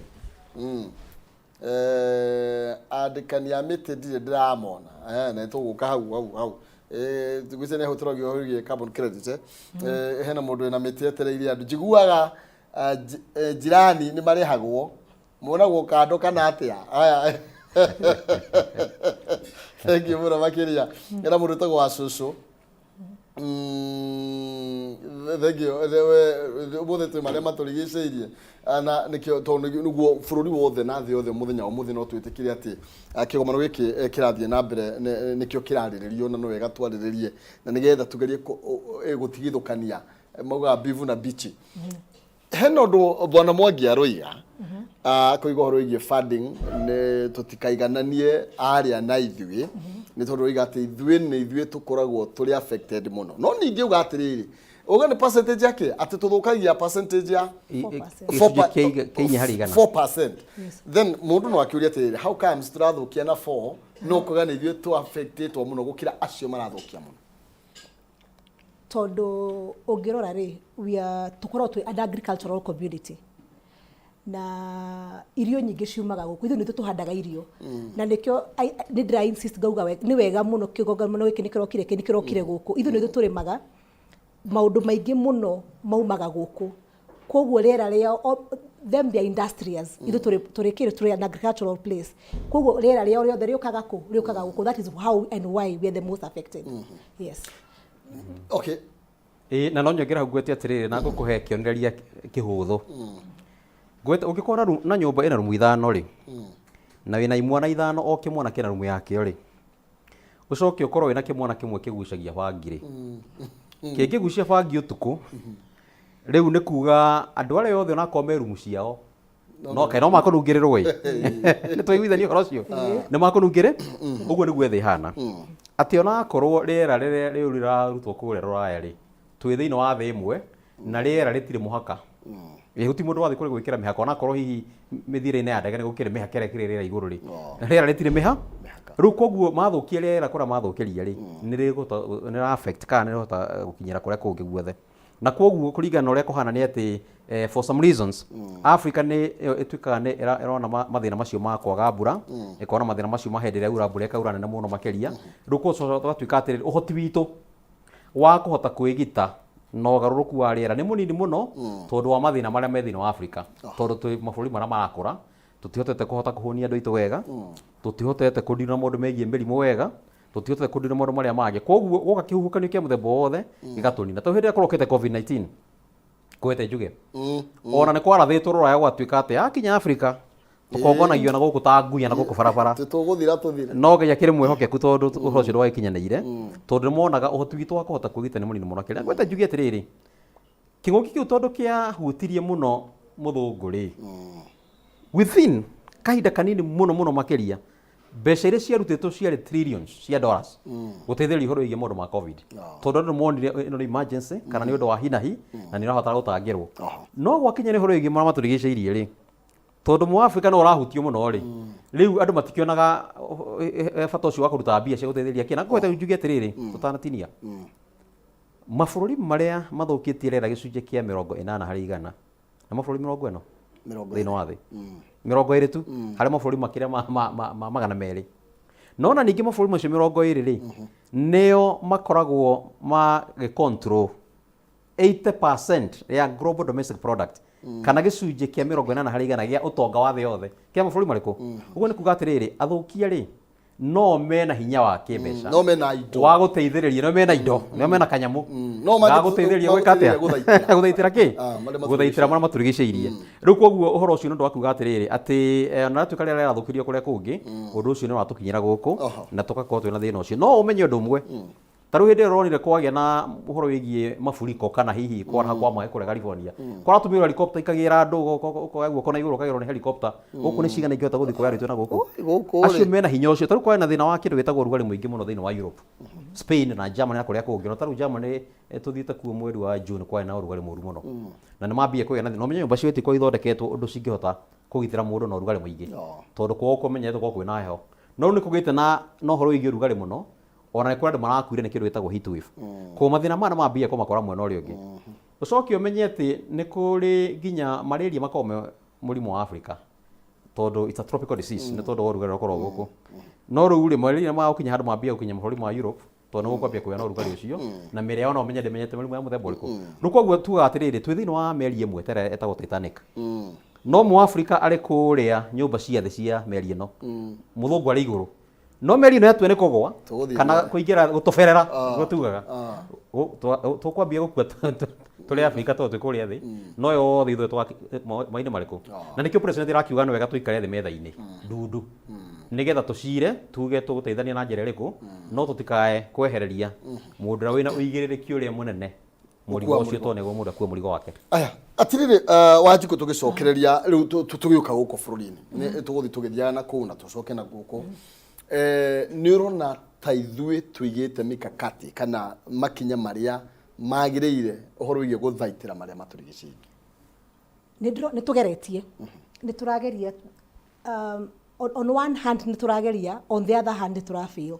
Eh, andĩkani a mĩtĩ ndirĩ ndĩramona. Na nĩtũgũka hau hau hau. Ngwĩciria nĩ ahũtũragio ũhoro wĩgiĩ carbon credit. Hena mũndũ wĩna mĩtĩ etereire andũ. Njiguaga jirani nĩ marĩhagwo monagwo kando kana atĩa. Aya. Thank you mũno makĩria. Hena mũndũ wĩtagwo wa cũcũ. Thank you. Ũmũthĩ twĩ marĩa matũrigicĩirie. Na nĩkĩo tondũ nĩguo bũrũri wothe na thĩ yothe mũthenya wa ũmũthĩ no twĩtĩkĩre atĩ kĩgomano gĩkĩ kĩrathiĩ na mbere nĩkĩo kĩrarĩrĩrio na nĩ wega twarĩrĩrie na nĩgetha tugerie gũtigithũkania maugaga mbivu na mbichi. Hena ũndũ Bwana Mwangi aroiga kũiga ũhoro wĩgiĩ funding nĩ tũtikaigananie arĩa na ithuĩ nĩ tondũ oiga atĩ ithuĩ nĩ ithuĩ tũkoragwo tũrĩ affected mũno no ningĩ uga atĩrĩrĩ uga nĩ percentage yake atĩ tũthũkagia percentage ya Gĩcunjĩ kĩa inya harĩ igana. 4%. Then mũndũ no akĩũria atĩrĩrĩ, how comes tũrathũkia na 4 no kuga nĩ ithuĩ tũ affectĩtwo mũno gũkĩra acio marathũkia mũno? Tondũ ũngĩrora rĩ, we are, tũkoragwo twĩ an agricultural community na irio nyingĩ ciumaga gũkũ, ithuĩ nĩthuĩ tũhandaga irio. Na nĩkĩo nĩ ndĩra insist ngauga nĩ wega mũno kĩgongano gĩkĩ nĩ kĩrokire nĩ kĩrokire gũkũ. Ithuĩ nĩthuĩ tũrĩmaga, maũndũ maingĩ mũno maumaga gũkũ. Koguo rĩera rĩao, them they are industrious. Ithuĩ tũrĩ kĩrĩ tũrĩ an agricultural place. Koguo rĩera rĩao rĩothe rĩũkaga kũ? Rĩũkaga gũkũ. That is how and why we are the most affected. Yes. Okay. Ĩĩ, na no nyongere hau ngwete atĩrĩrĩ na ngũkũhe kĩonereria kĩhũthũ. Ngwete ũngĩkorwo na nyũmba ĩna rumu ithano rĩ, na wĩna imwana ithano o kĩmwana kĩna rumu yakĩo rĩ, ũcoke ũkorwo wĩna kĩmwana kĩmwe kĩgucagia bangi rĩ, kĩngĩgucia bangi ũtukũ, rĩu nĩ kuga andũ arĩa othe onakorwo me rumu ciao no kaĩ no makũnungĩrĩrwo ĩ nĩ twaiguithania ũhoro ũcio nĩ makũnungĩrĩ ũguo nĩguo thĩ ĩhana atĩ onakorwo rĩera rĩrĩa rĩu rĩrarutwo kũrĩa rũraya rĩ twĩ thĩinĩ wa thĩ ĩmwe na rĩera rĩtirĩ mũhaka ĩ gũtirĩ mũndũ wathiĩ kũrĩa gwĩkĩra mĩhaka onakorwo hihi mĩthiĩre-inĩ ya ndege nĩ gũkĩrĩ mĩhaka ĩrĩa ĩkĩrĩ rĩera igũrũ rĩ rĩera rĩtirĩ mĩha rĩu koguo mathũkia rĩera kũrĩa mathũkĩria rĩ nĩ rĩgũhota nĩ rĩra affect kana nĩ rĩhota gũkinyĩra kũrĩa kũngĩ guothe na koguo kũringana na ũrĩa kũhana nĩ atĩ for some reasons Africa nĩ ĩyo ĩtuĩkaga nĩ ĩrona mathĩna macio ma kwaga mbura ĩkona mathĩna macio ma hĩndĩ ĩrĩa yaura mbura ĩkaura nene mũno makĩria rĩu koguo tũgatuĩka atĩrĩrĩ ũhoti witũ wa kũhota kwĩgita na ũgarũrũku wa rĩera nĩ mũnini mũno tondũ wa mathĩna marĩa me thĩinĩ wa Africa tondũ twĩ mabũrũri marĩa marakũra tũtihotete kũhota kũhũnia andũ aitũ wega tũtihotete kũdeal na maũndũ megiĩ mĩrimũ wega tũtihotete kũdeal na maũndũ marĩa mangĩ koguo gwoka kĩhuhũkanio kĩa mũthemba o wothe gĩgatũnina tondũ hĩndĩ ĩrĩa kũrokĩte COVID-19 kwete njuge ona nĩ kwarathĩtwo rũraya gwatuĩka atĩ akinya Afrika tũkongonagio na gũkũ ta nguya na gũkũ barabara Tũgũthira tũthire. No Ngai akĩrĩ mwĩhokeku tondũ ũhoro ũcio ndwagĩkinyanĩire tondũ nĩ monaga ũhoti witũ wa kũhota kwĩgita nĩ mũnini mũno kĩrĩa ngwete njuge atĩrĩrĩ kĩng'ũki kĩu tondũ kĩahutirie mũno mũthũngũ rĩ within kahinda kanini mũno mũno makĩria mbeca iria ciarutĩtwo ciarĩ trillions cia dollars gũteithĩrĩria ũhoro wĩgiĩ maũndũ ma COVID tondũ andũ nĩ monire ĩno nĩ emergency kana nĩ ũndũ wa hinahi na nĩ ũrabatara gũtangĩrwo no gwakinya nĩ ũhoro wĩgiĩ marĩa matũrigicĩirie rĩ tondũ mũafrika nĩ ũrahutio mũno rĩ rĩu andũ matikĩonaga bata ũcio wa kũruta mbia cia gũteithĩrĩria kĩ na ngwete njuge atĩrĩrĩ tũtanatinia mabũrũri marĩa mathũkĩtie rĩera gĩcunjĩ kĩa 80 harĩ igana nĩ mabũrũri 40 thĩinĩ wa thĩ 20 tu harĩ mabũrũri makĩria ma 200 no na ningĩ mabũrũri macio 20 rĩ nĩo makoragwo magĩ control 80% ya global domestic product kana gĩcunjĩ kĩa 80 harĩ igana gĩa ũtonga wa thĩ yothe kĩa mabũrũri marĩkũ ũguo nĩ kuga atĩrĩrĩ athũkia rĩ no mena hinya wa kĩmbeca No mena indo. wa gũteithĩrĩria no mena indo no mena kanyamũ No ga gũteithĩrĩria gwĩka atĩa gũthaitĩra. Gũthaitĩra kĩ? Ah, marĩa Gũthaitĩra marĩa matũrigicĩirie. Rĩu koguo ũhoro ũcio nĩ ũndũ wa kuga atĩrĩrĩ atĩ ona ratuĩka rĩera rĩrathũkĩrio kũrĩa kũngĩ ũndũ ũcio nĩ ũratũkinyĩra gũkũ na tũgakorwo twĩna thĩna ũcio no ũmenye ũndũ ũmwe ta rĩu hĩndĩ ĩrĩa ũronire kwagĩa na ũhoro wĩgiĩ maburiko kana hihi kwaraha kwa maĩ kũrĩa California kũratũmĩrwo helicopter ikagĩra andũ ũkoya guoko na igũrũ ũkagĩrwo nĩ helicopter gũkũ nĩ cigana ingĩhota gũthiĩ kuoya rĩtwa na gũkũ gũkũ acio rĩ. mena hinya ũcio ta rĩu kwarĩ na thĩna wa kĩndũ gĩtagwo ũrugarĩ mũingĩ mũno thĩinĩ wa Europe Spain na Germany na kũrĩa kũngĩ no ta rĩu Germany tũthiĩte kuo mweri wa June kwarĩ na ũrugarĩ mũru mũno na nĩ mambia kũgĩa na thĩna ũmenye nyũmba cio itikoragwo ithondeketwo ũndũ cingĩhota kũgitĩra mũndũ na ũrugarĩ mũingĩ tondũ kwao kũmenyete gũkorwo kwĩna heho. No rĩu nĩ kũgĩte na na ũhoro wĩgiĩ ũrugarĩ mũno, ona nĩ kũrĩ andũ marakuire nĩ kĩndũ gĩtagwo heat wave. Koguo mathĩna maya nĩ mambia kũmakora mwena ũrĩa ũngĩ. Ũcoke ũmenye atĩ nĩ kũrĩ nginya malaria makoragwo me mũrimũ wa Africa, tondũ it's a tropical disease, nĩ tondũ wa ũrugarĩ ũrĩa ũkoragwo gũkũ. No rĩu rĩ, malaria nĩ magũkinya handũ mambia gũkinya mabũrũri ma Europe, tondũ nĩ gũkwambia kũgĩa na ũrugarĩ ũcio, na mĩrĩ yao no ũmenye ndĩmenyete mĩrimũ ya mũthemba ũrĩkũ. Rĩu koguo tugaga atĩrĩrĩ, twĩ thĩinĩ wa meri ĩmwe ta ĩrĩa ĩtagwo Titanic. No Mũafrika arĩ kũrĩa nyũmba cia thĩ cia meri ĩno, mũthũngũ arĩ igũrũ. No meri ĩno yatua nĩ kũgwa Tũgũthiĩ kana ithuothe. kũingĩra gũtoberera, Ah. nĩguo tugaga. Ah. Tũkwambia gũkua tũrĩ Afrika tondũ twĩ kũrĩa thĩ, no yothe ithuĩ maĩ-inĩ marĩkũ? Na nĩkĩo president arakiuga nĩ wega tũikare thĩ metha-inĩ ndundu, nĩgetha tũcire tuge tũgũteithania na njĩra ĩrĩkũ, no tũtikae kwehereria mũndũ ũrĩa wĩna ũigĩrĩrĩki ũrĩa mũnene mũrigo Gũkua ũcio, mũrigo. tondũ nĩguo mũndũ akue mũrigo wake. Aya, atirĩrĩ, Wanjikũ, tũgĩcokereria rĩu tũgĩũka gũkũ bũrũri-inĩ, nĩ tũgũthiĩ tũgĩthiaga na kũu na tũcoke na gũkũ. Nĩ ũrona ta ithuĩ tũigĩte mikakati kana makinya marĩa magĩrĩire ũhoro wĩgiĩ gũthaitĩra marĩa matũrigicĩirie? Nĩ tũgeretie, nĩ tũrageria. On one hand nĩ tũrageria, on the other hand nĩ tũrafail.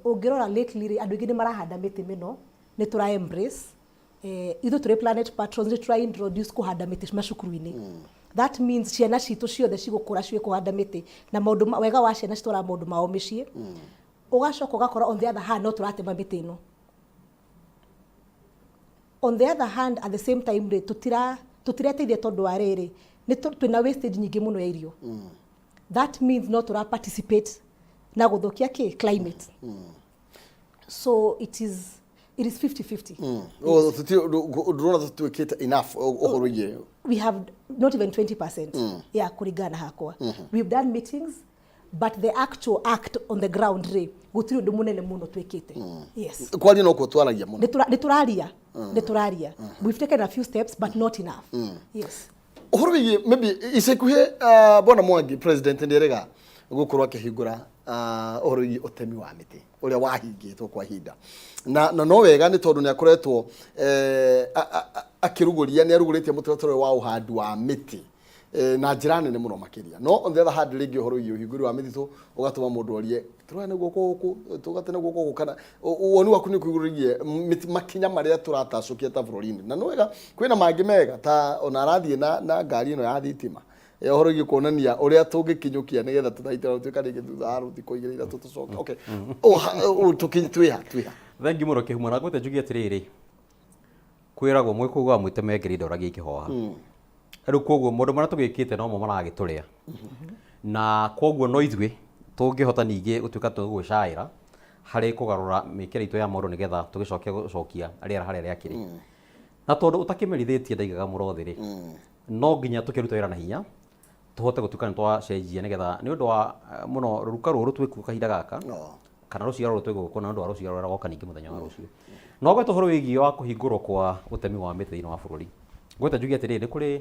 Ũngĩrora lately rĩ, andũ aingĩ nĩ marahanda mĩtĩ mĩno, nĩ tũra embrace. Ithuĩ tũrĩ Planet Patrons nĩ tũra introduce kũhanda mĩtĩ macukuru-inĩ. That means ciana citũ ciothe cigũkũra ciũĩ kũhanda mĩtĩ, na maũndũ wega wa ciana citwaraga maũndũ mao mĩciĩ. Ũgacoka ũgakora on the other hand no tũratema mĩtĩ ĩno. On the other hand, at the same time rĩ, tũtireteithia tondũ wa rĩrĩ, nĩ twĩna wastage nyingĩ mũno ya irio. That means no tũra participate na gũthũkia kĩ climate. So it is 50-50. Ndũrona tũtuĩkĩte enough ũhoro wĩgiĩ? We have not even 20% ya kũringana na hakwa. We've done meetings, but the actual act on the ground rĩ, gũtirĩ ũndũ mũnene mũno twĩkĩte, yes. Kwaria no kuo twaragia mũno. Nĩ tũraria, nĩ tũraria. We've taken a few steps, but not enough, yes. Ũhoro wĩgiĩ maybe ica ikuhĩ, bwana Mwangi, president nĩ erĩga gũkorwo akĩhingũra ũhoro wĩgiĩ ũtemi wa mĩtĩ ũrĩa wahingĩtwo kwa ihinda, na no wega nĩ tondũ nĩ akoretwo akĩrugũria, nĩ arugũrĩtie mũtaratara ũyũ wa ũhandi wa mĩtĩ na njĩra nene mũno makĩria. No on the other hand, rĩngĩ ũhoro wĩgiĩ ũhingũri wa mĩtitũ ũgatũma mũndũ orie tũrane guoko gũkũ, tũgatene guoko gũkũ, kana woni waku nĩ kũigũrĩrie makinya marĩa tũratacũkia ta bũrũri-inĩ? Na nĩ wega kwĩna mangĩ mega ta ona arathiĩ na ngari ĩno ya thitima ya ũhoro wĩgiĩ kuonania ũrĩa tũngĩkinyũkia nĩgetha tũthaitĩra gũtuĩka rĩngĩ thutha wa thikũ 2 3 tũcoke. Okay. Twĩha twĩha. Thengi mũno Kĩhumo, na ngwĩte njuge atĩrĩrĩ, kwĩragwo mwĩkũu wa mwĩtemengeri ndoragia ikĩhoha. Rĩu koguo maũndũ marĩa tũgĩkĩte nomo maragĩtũrĩa, na koguo no ithuĩ tũngĩhota ningĩ gũtuĩka tũgwĩcaĩra harĩ kũgarũra mĩkĩre itũ ya maũndũ nĩgetha tũgĩcoke gũcokia rĩera harĩa rĩakĩrĩ. Na tondũ ũtakĩmerithĩtie ndaigaga mũrothi rĩ, no nginya tũkĩrute wĩra na hinya tũhote gũtuĩka nĩ twacenjia, nĩgetha nĩ ũndũ wa mũno rũruka rũrũ twĩkuo kahinda gaka kana rũciaro rũrũ twĩ gũkũ, na nĩ ũndũ wa rũciaro rũrĩa rũgoka ningĩ mũthenya wa rũciũ. No gweta ũhoro wĩgiĩ wa kũhingũrwo kwa ũtemi wa mĩtĩ thĩinĩ wa bũrũri, ngweta njuge atĩrĩrĩ, nĩ kũrĩ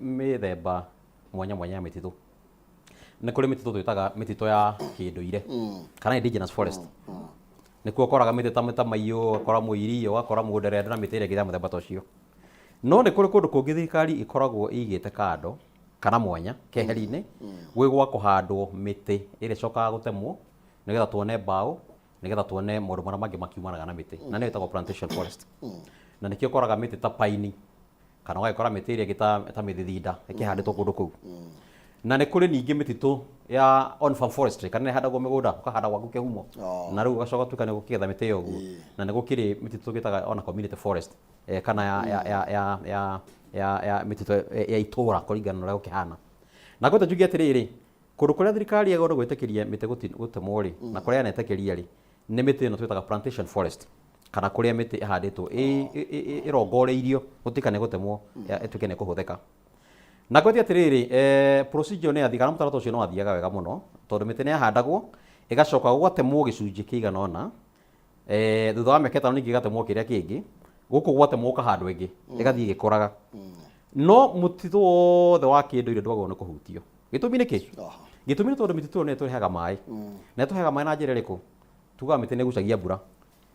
mĩthemba mwanya mwanya ya mĩtitũ. Nĩ kũrĩ mĩtitũ twĩtaga mĩtitũ ya kĩndũire kana indigenous forest. Nĩkuo ũkoraga mĩtĩ ta mĩtamaiyũ, ũgakora mũiri, ũgakora mũnderende na mĩtĩ ĩrĩa ĩngĩ ya mũthemba ta ũcio. No nĩ kũrĩ kũndũ kũngĩ thirikari ĩkoragwo ĩigĩte kando kana mwanya keheri-inĩ gwĩ gwa kũhandwo mĩtĩ ĩrĩa ĩcokaga gũtemwo nĩgetha tuone mbaũ, nĩgetha tuone maũndũ marĩa mangĩ makiumanaga na mĩtĩ, na nĩyo ĩtagwo plantation forest. Na nĩkĩo ũkoraga mĩtĩ ta paini kana ũgagĩkora mĩtĩ ĩrĩa ĩngĩ ta mĩthithinda ĩkĩhandĩtwo kũndũ kũu. Na nĩ kũrĩ ningĩ mĩtitũ ya on farm forestry, kana ĩhandagwo mĩgũnda, ũkahanda gwaku kĩhumo na rĩu ũgacoka ũgatuĩka nĩ ũgũkĩgetha mĩtĩ ĩyo ũguo. Na nĩ gũkĩrĩ mĩtitũ twĩtaga ona community forest, kana ya mĩtitũ ya itũũra kũringana na ũrĩa gũkĩhana. Na ngwete njuge atĩrĩrĩ, kũndũ kũrĩa thirikari yagĩrĩirwo gwĩtĩkĩria mĩtĩ gũtemwo rĩ, na kũrĩa yanetĩkĩria rĩ, nĩ mĩtĩ ĩno twĩtaga plantation forest, kana kũrĩa mĩtĩ ĩhandĩtwo ĩrongoreirio gũtuĩka nĩ gũtemwo ĩtuĩke nĩ kũhũthĩka. Na ngwĩtie atĩrĩrĩ, procedure nĩ yathiĩ kana mũtaratara ũcio nĩ wathiaga wega mũno, tondũ mĩtĩ nĩ yahandagwo ĩgacoka gũgatemwo gĩcunjĩ kĩigana ũna, thutha wa mĩaka 5 ningĩ ĩgatemwo kĩrĩa kĩngĩ, gũkũ gwatemwo gũkahandwo ĩngĩ, ĩgathiĩ ĩgĩkũraga. No mũtitũ wothe wa kĩndũire ndwagĩrĩirwo nĩ kũhutio. Gĩtũmi nĩ kĩ? Gĩtũmi nĩ tondũ mĩtitũ ĩyo nĩ ĩtũheaga maĩ. Na ĩtũheaga maĩ na njĩra ĩrĩkũ? Tugaga mĩtĩ nĩ ĩgucagia mbura.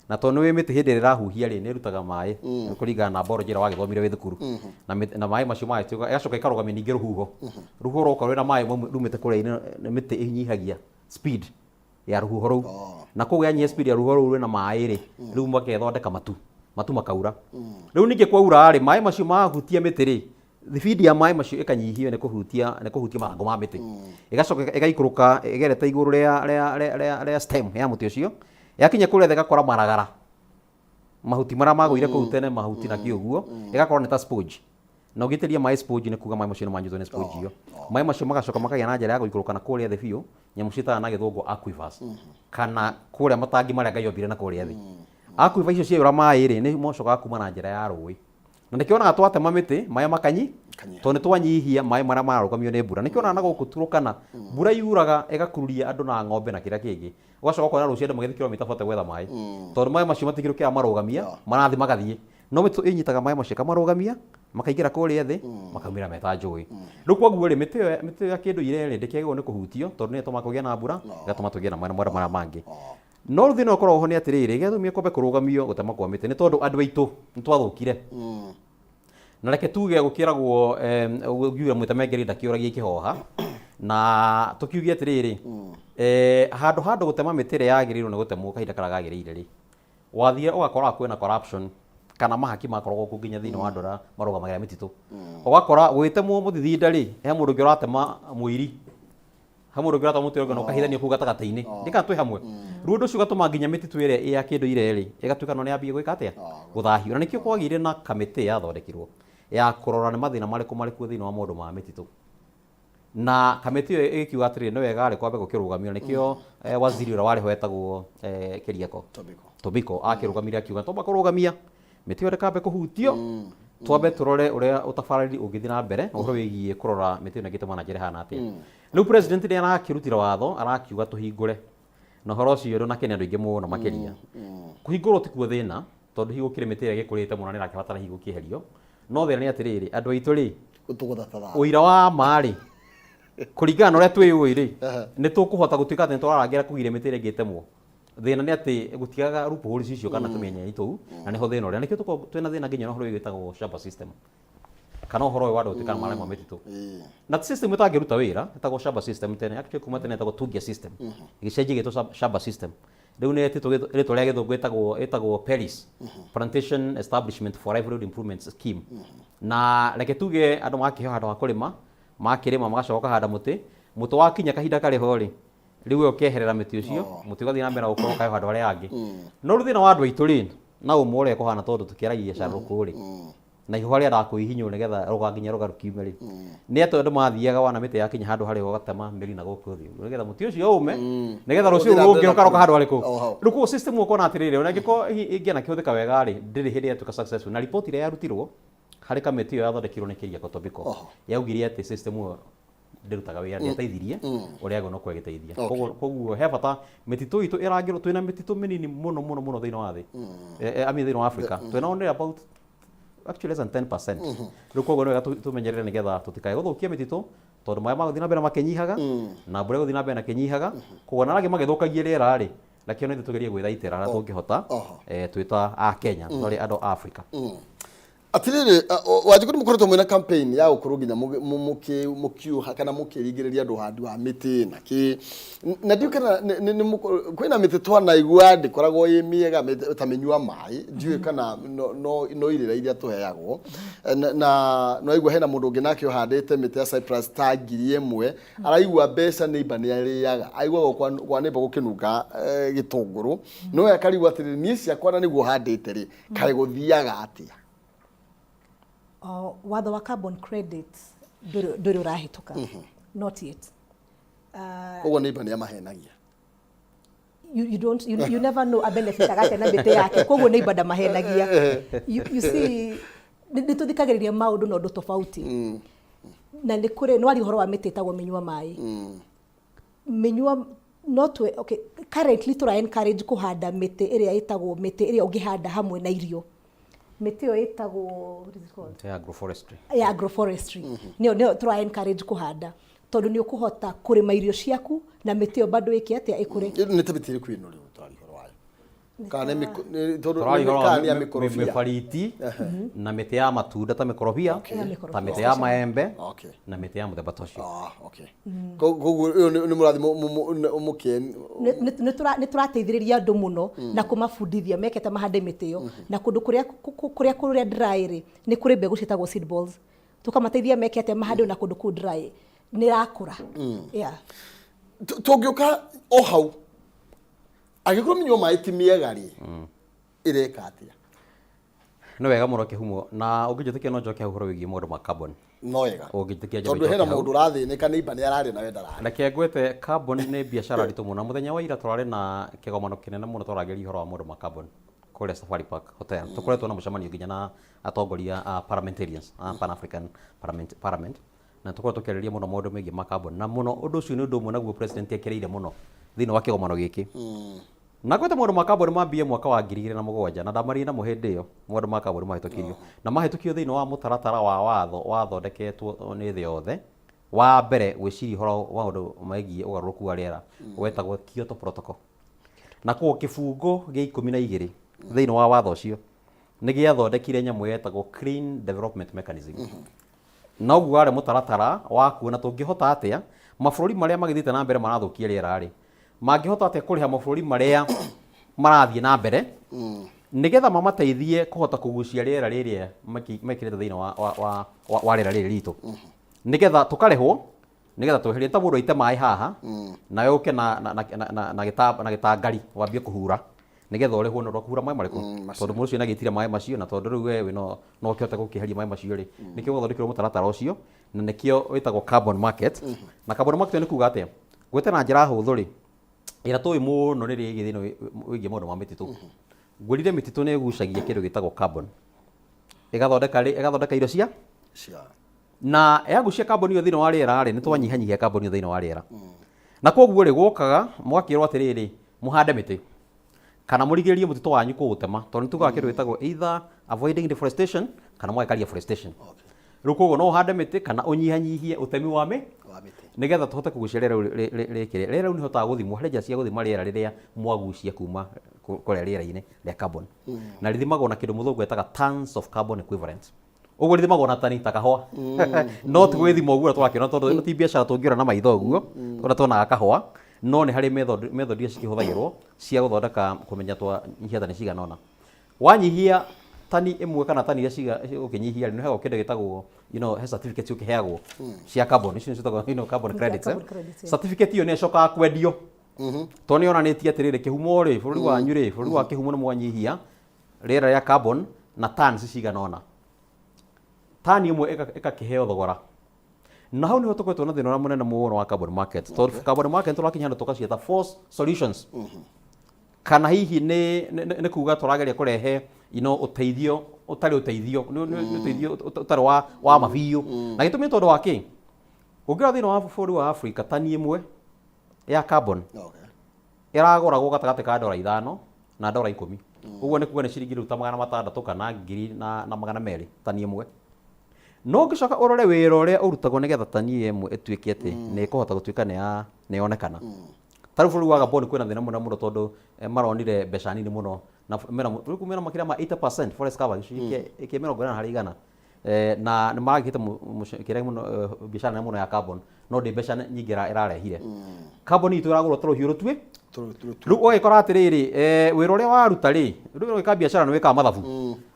Na tondũ nĩ mĩtĩ hĩndĩ ĩrĩa ĩrahuhia rĩ, nĩ ĩrutaga maĩ kũringana na biology ĩrĩa wagĩthomire wĩ thukuru. Na maĩ macio magatuĩka, ĩgacoka ĩkarũgamia ningĩ rũhuho. Rũhuho rwoka rwĩna maĩ rumĩte kũrĩa nĩ mĩtĩ ĩnyihagia speed ya rũhuho rũu. Na koguo yanyihia speed ya rũhuho rũu rwĩna maĩ rĩ, rĩu makethondeka matu, matu makaura. Rĩu ningĩ kwaura rĩ, maĩ macio mahutia mĩtĩ rĩ, thibindi ya maĩ macio ĩkanyihio nĩ kũhutia nĩ kũhutia mathangũ ma mĩtĩ. Ĩgacoka ĩgaikũrũka ĩgerete igũrũ rĩa rĩa rĩa rĩa rĩa stem ya mũtĩ ũcio, yakinya kũrĩa thĩ ĩgakora maragara, mahuti marĩa magũire kũu tene, mahuti na kĩ ũguo, ĩgakorwo nĩ ta sponge. Na ũngĩitĩrĩria maĩ sponge nĩ kuga maĩ macio nĩ manyitwo nĩ sponge ĩyo. Maĩ macio magacoka makagĩa na njĩra ya gũikũrũka na kũrĩa thĩ biũ, nyamũ ciĩtaga na gĩthũngũ aquifers, kana kũrĩa matangi marĩa Ngai ombire na kũrĩa thĩ. Aquifer icio ciaiyũra maĩ rĩ, nĩ mocokaga kuma na njĩra ya rũĩ. Na nĩkĩo wonaga twatema mĩtĩ, maĩ makanyi, tondũ nĩ twanyihia maĩ marĩa mararũgamio nĩ mbura. Nĩkĩo wonaga na gũkũ Turkana, mbura yuraga ĩgakururia andũ na ng'ombe na kĩrĩa kĩngĩ. Ũgacoka ũkona rũciũ andũ magĩthiĩ kilomita 40 gwetha maĩ. Tondũ maĩ macio matikĩrĩ kĩrĩa marũgamia, marathiĩ magathiĩ. No mĩtĩ ĩnyitaga maĩ macio ĩkamarũgamia, makaingĩra kũrĩa thĩ, makaumĩra me ta njũĩ. Rĩu koguo rĩ, mĩtĩ ĩyo mĩtĩ ĩyo ya kĩndũire rĩ, ndĩkĩagĩrĩirwo nĩ kũhutio, tondũ nĩyo ĩtũmaga kũgĩe na mbura, ĩgatũma tũgĩe na maĩ marĩa mangĩ. No rĩu thĩna ũkoragwo ho nĩ atĩrĩrĩ, gĩatũmire kwambe kũrũgamio gũtema kwa mĩtĩ nĩ tondũ andũ aitũ nĩ twathũkire. Na reke tuge gũkĩragwo ũngiuga mwĩtemengeri ndakĩũragia ikĩhoha. Na tũkiuge atĩrĩrĩ, handũ ha andũ gũtema mĩtĩ ĩrĩa yagĩrĩirwo nĩ gũtemwo kahinda karĩa kagĩrĩire rĩ, wathire ũgakora kwĩna corruption kana mahaki makoragwo kuo nginya thĩinĩ wa andũ arĩa marũgamagĩrĩra mĩtitũ. Ũgakora gũgĩtemwo mũthithinda rĩ, he mũndũ ũngĩ ũratema mũiri. He mũndũ ũngĩ ũratema mũtĩ ũrĩa ũngĩ na ũkahithanio kũu gatagatĩ-inĩ. Ndikana twĩ hamwe. Rĩu ũndũ ũcio ũgatũma nginya mĩtitũ ĩrĩa ĩ ya kĩndũire rĩ, ĩgatuĩka no nĩyambia gwĩka atĩa? Gũthahio. Na nĩkĩo kwagĩire na kamĩtĩ yathondekirwo ya kũrora nĩ mathĩna marĩkũ marĩ kuo thĩinĩ wa maũndũ ma mĩtitũ. Na kamĩtĩ ĩyo ĩgĩkiuga atĩrĩrĩ, nĩ wega rĩ kwambe gũkĩrũgamio. Na nĩkĩo waziri ũrĩa warĩ ho etagwo Keriako. Tobiko. Akĩrũgamire akiuga twamba kũrũgamia mĩtĩ ĩyo ndĩkambe kũhutio, twambe tũrore ũrĩa ũtabarĩri ũngĩthiĩ na mbere ũhoro wĩgiĩ kũrora mĩtĩ ĩno ĩngĩtemwo na njĩra ĩhana atĩa. Rĩu president nĩ arakĩrutire watho arakiuga tũhingũre, na ũhoro ũcio ndũnakenia andũ aingĩ mũno makĩria. Kũhingũrwo tikuo thĩna, tondũ hihi gũkĩrĩ mĩtĩ ĩrĩa ĩgĩkũrĩte mũno na ĩrakĩbatara hihi gũkĩeherio, no thĩna nĩ atĩrĩrĩ, andũ aitũ rĩ, ũira wa ma rĩ, kũringana na ũrĩa twĩyũĩ rĩ, nĩ tũkũhota gũtuĩka atĩ nĩ tũrarangĩra kũgiria mĩtĩ ĩrĩa ĩngĩ ĩtemwo. Thĩna nĩ atĩ gũtiagaga loopholes icio kana tũmĩanya tũu, na nĩho thĩna ũrĩa. Na nĩkĩo tũkoragwo twĩna thĩna nginya na ũhoro ũyũ wĩtagwo shamba system, kana ũhoro ũyũ wa andũ gũtuĩka mararĩma mĩtitũ. Na system ĩtangĩruta wĩra, ĩtagwo shamba system tene, actually kuma tene ĩtagwo Tugia system, ĩgĩcenjia ĩgĩtwo shamba system. Rĩu nĩ ĩtĩtwo rĩtwa rĩa gĩthũngũ ĩtagwo ĩtagwo PELIS, Plantation Establishment for Livelihood Improvement Scheme. Na reke tuge andũ magakĩheo handũ ha kũrĩma, makĩrĩma magacoka makahanda mũtĩ, mũtĩ wakinya kahinda karĩ ho rĩ, rĩu we ũkeherera mĩtĩ ũcio, mũtĩ ũgathiĩ na mbere na gũkũra ũkaheo handũ harĩa hangĩ. No rĩu thĩna wa andũ aitũ rĩ, na ũmwe ũrĩa kũhana tondũ tũkĩaragia carũrũkũ rĩ, na ihũha rĩendaga kũhihinywo nĩgetha rũga nginya rũga rũkiume rĩ, nĩ atĩ andũ mathiaga wana mĩtĩ yakinya handũ harĩa ũgatema mĩri na gũkũ thĩ ũguo nĩgetha mũtĩ ũcio ũme, nĩgetha rũciũ Ũthiĩ na rũu mbere rũngĩ na rũkaroka kũrĩ. handũ harĩkũ. O hau. Rĩu koguo system ũkona atĩrĩrĩ, ona ĩngĩkorwo ĩngĩanakĩhũthĩka wega rĩ, ndĩrĩ hĩndĩ yatuĩka successful. Na report ĩrĩa yarutirwo harĩ kamĩtĩ ĩyo yathondekirwo nĩ Keriako Tobiko, yaugire atĩ system ĩyo ndĩrutaga wĩra, ndĩateithirie ũrĩa yagĩrĩirwo nĩ gũkorwo ĩgĩteithia. Koguo koguo he bata mĩtitũ itũ ĩrangĩrwo, twĩna mĩtitũ mĩnini mũno mũno mũno thĩinĩ wa thĩ. I mean thĩinĩ wa Africa. Twĩna only about actually less than 10%. Rĩu koguo nĩ wega tũmenyerere nĩgetha tũtikae gũthũkia mĩtitũ, tondũ maĩ magũthiĩ na mbere makĩnyihaga, na mbura ĩgũthiĩ na mbere na ĩkĩnyihaga, koguo ona arĩa angĩ magĩthũkagia rĩera rĩ, reke ona ithuĩ tũgerie gwĩthaitĩra harĩa tũngĩhota, twĩ ta a Kenya, tũtarĩ andũ a Africa. Atiriri, Wanjikũ nĩ mũkoretwo mwĩna campaign ya gũkorwo nginya mũkiuha kana mũkĩringĩrĩria andũ ũhandi wa mĩtĩ na kĩ na ndiũĩ kana kwĩna mĩtĩ twanaigua ndĩkoragwo ĩ mĩega ta mĩnyua maĩ, ndiũĩ kana no irĩra iria tũheagwo. Na nĩwaigua hena mũndũ ũngĩ nake ũhandĩte mĩtĩ ya cypress ta 1000, araigua mbeca neighbor nĩ arĩaga, aiguaga kwa neighbor gũkĩnunga gĩtũngũrũ, no we akarigwo atĩrĩrĩ, niĩ ciakwa na nĩguo handĩte rĩ, kaĩ gũthiaga atĩa? Oh, watho wa carbon credit ndũrĩ ũrahĩtũka. Not yet. Koguo neighbor nĩ amahenagia. You don't you never know a benefit agate na mĩtĩ yake, koguo neighbor ndamahenagia. You see, nĩ tũthikagĩrĩria maũndũ na ũndũ tofauti. Na nĩ kũrĩ, nĩ waria ũhoro wa mĩtĩ ĩtagwo mĩnyua maĩ. Mĩnyua no twe, okay, currently tũra encourage kũhanda mĩtĩ ĩrĩa ĩtagwo mĩtĩ ĩrĩa ũngĩhanda hamwe na irio. Mĩtĩ ĩyo ĩtagwo, what is it called? Ya agroforestry. Ya agroforestry. Nĩyo tũra encourage kũhanda. Tondũ nĩ ũkũhota kũrĩma irio ciaku na mĩtĩ ĩyo bado ĩke atĩa ĩkũre. Nĩ ta mĩtĩ ĩrĩkũ ĩno rĩu tũraria ũhoro wayo? Kana nĩ tondũ Tũraria nĩ ũhoro wa kana nĩ ya mĩkorobia. mĩbariti Ehe. na mĩtĩ ya matunda ta mĩkorobia, Ya mĩkorobia. ta mĩtĩ ya maembe Okay. na mĩtĩ ya mũthemba ta ũcio. Ah, okay. Koguo ĩyo nĩ mũrathi mũkeni. Nĩ tũrateithĩrĩria andũ mũno na kũmabundithia mekete mahande mĩtĩ ĩyo, na kũndũ kũrĩa kũrĩa kũrĩa dry rĩ, nĩ kũrĩ mbegũ ciĩtagwo seed balls, tũkamateithia meke atĩa mahande na kũndũ kũu dry nĩ ĩrakũra. Yeah. Tũngĩũka o hau, angĩkorwo mĩnyua maĩ ti mĩega rĩ, ĩreka atĩa? Nĩ wega mũno kĩhumo, na ũngĩnjĩtĩkia no njoke hau ũhoro wĩgiĩ maũndũ ma carbon. No wega. Ũngĩnjĩtĩkia njambe Tondũ njoke hena hau. mũndũ ũrathĩnĩka nĩ imba nĩ ararĩa nawe ndararĩa. Reke ngwĩte, carbon nĩ biacara nditũ mũno. Mũthenya wa ira tũrarĩ na kĩgomano kĩnene mũno tũragĩria ũhoro wa maũndũ ma carbon kũrĩa Safari Park Hotel. Tũkoretwo na mũcemanio nginya na atongoria a parliamentarians a Pan African Parliament, na tũkoretwo tũkĩarĩrĩria mũno maũndũ megiĩ ma carbon, na mũno ũndũ ũcio nĩ ũndũ ũmwe naguo president ekĩrĩire mũno thĩinĩ wa kĩgomano gĩkĩ. Na gwĩte maũndũ ma carbon mambie mwaka wa 2007, na ndamaririe namo hĩndĩ ĩyo maũndũ ma carbon mahĩtũkirio, na mahĩtũkio thĩinĩ wa mũtaratara wa watho wathondeketwo nĩ thĩ yothe wa mbere gwĩciria ũhoro wa maũndũ megiĩ ũgarũrũku wa rĩera wetagwo Kyoto Protocol. Na koguo kĩbungo gĩa 12 thĩinĩ wa watho ũcio nĩ gĩathondekire nyamũ yetagwo Clean Development Mechanism. Na ũguo warĩ mũtaratara wa kuona tũngĩhota atĩa mabũrũri marĩa magĩthiĩte na mbere marathũkia rĩera rĩ, mangĩhota atĩa kũrĩha mabũrũri marĩa marathiĩ na mbere nĩgetha mamateithie kũhota kũgucia rĩera rĩrĩa mekĩrĩte thĩinĩ wa rĩera rĩrĩ ritũ, nĩgetha tũkarĩhwo nĩgetha tweherie ta mũndũ aite maĩ haha, nawe ũke na gĩtangari wambie kũhura nĩgetha ũrĩhwo nĩ ũndũ wa kũhura maĩ marĩkũ, tondũ mũndũ ũcio nĩagĩtire maĩ macio, na tondũ rĩu we no ũkĩhote gũkĩeheria maĩ macio rĩ, nĩkĩo gwathondekirwo mũtaratara ũcio, na nĩkĩo wĩtagwo carbon market. Na carbon market nĩ kuga atĩa? Gwĩte na njĩra hũthũ rĩ, ĩrĩa tũĩ mũno nĩ rĩgiĩ thĩinĩ wĩgiĩ maũndũ ma mĩtitũ. Ngwĩrire mĩtitũ nĩ ĩgucagia kĩndũ gĩtagwo carbon, ĩgathondeka irio cia na yagucia carbon ĩyo thĩinĩ wa rĩera rĩ, nĩ twanyihanyihia carbon ĩyo thĩinĩ wa rĩera. Na koguo rĩ, gwokaga mwakĩrwo atĩrĩrĩ, mũhande mĩtĩ kana mũrigĩrĩrie mũtitũ wanyu kũũtema, tondũ nĩ tugaga kĩndũ gĩtagwo either avoiding deforestation kana mũgekaria forestation. Rĩu koguo no ũhande mĩtĩ kana ũnyihanyihie ũtemi wa mĩ nĩgetha tũhote kũgucia rĩera rĩu rĩkĩrĩ. Rĩera rĩu nĩhotaga gũthimwo, harĩ njĩra cia gũthima rĩera rĩrĩa mwagucia kuma kũrĩa rĩera-inĩ rĩa carbon. Na rĩthimagwo na kĩndũ mũthũngũ etaga tons of carbon equivalent. Ũguo rĩthimagwo na tani ta kahũa. No ti gwĩthima ũguo tũrakĩona, tondũ ĩno ti biacara tũngĩona na maitho ũguo, ũrĩa tuonaga kahũa, no nĩ harĩ method iria cikĩhũthagĩrwo cia gũthondeka kũmenya twanyihia tani cigana ũna. Wanyihia tani ĩmwe kana tani iria ũkĩnyihia rĩ, nĩ ũheagwo kĩndũ gĩtagwo, he certificate ũkĩheagwo cia carbon, icio nĩcio ciĩtagwo, carbon Cia credits, eh? carbon credits, yeah. Certificate ĩyo nĩ ĩcokaga kwendio. Tondũ nĩ yonanĩtie atĩrĩrĩ, kĩhumo rĩ, bũrũri wanyu rĩ, bũrũri wa kĩhumo nĩ mwanyihia rĩera rĩa carbon na tons cigana ũna. Tani ĩmwe ĩgakĩheo thogora. Na hau nĩho tũkoretwo na thĩna ũrĩa mũnene mũno wa carbon market. Tondũ carbon market tũrakinya handũ tũgaciĩta force solutions. Kana hihi nĩ kuga tũrageria kũrehe ũteithio ũtarĩ ũteithio, nĩ ũteithio ũtarĩ wa ma biũ. Na gĩtũmi nĩ tondũ wa kĩ? Ũngĩrora thĩinĩ wa bũrũri wa Africa, tani ĩmwe ya carbon ĩragũragwo gatagatĩ ka ndora 5 na ndora 10. Ũguo nĩ kuga nĩ ciringi rĩu ta 600 kana ngiri na 200 tani ĩmwe. No ũngĩcoka ũrore wĩra ũrĩa ũrutagwo nĩgetha tani ĩmwe ĩtuĩke atĩ nĩ ĩkũhota gũtuĩka nĩ yonekana. Ta rĩu bũrũri wa Gabon kwĩna thĩna mũnene mũno tondũ maronire mbeca nini mũno, na rĩu mena makĩria ma 80% forest cover, gĩcunjĩ kĩa 80 harĩ igana. Na nĩ maragĩte kĩrĩa mũno, biacara nene mũno ya carbon, no ndĩ mbeca nyingĩ ĩrarehire. Carbon itũ ĩragũrwo ta rũhiũ rũtue. Rĩu ũgagĩkora atĩrĩrĩ, wĩra ũrĩa waruta rĩ, rĩu ũgĩka biacara nĩ wĩkaga mathabu.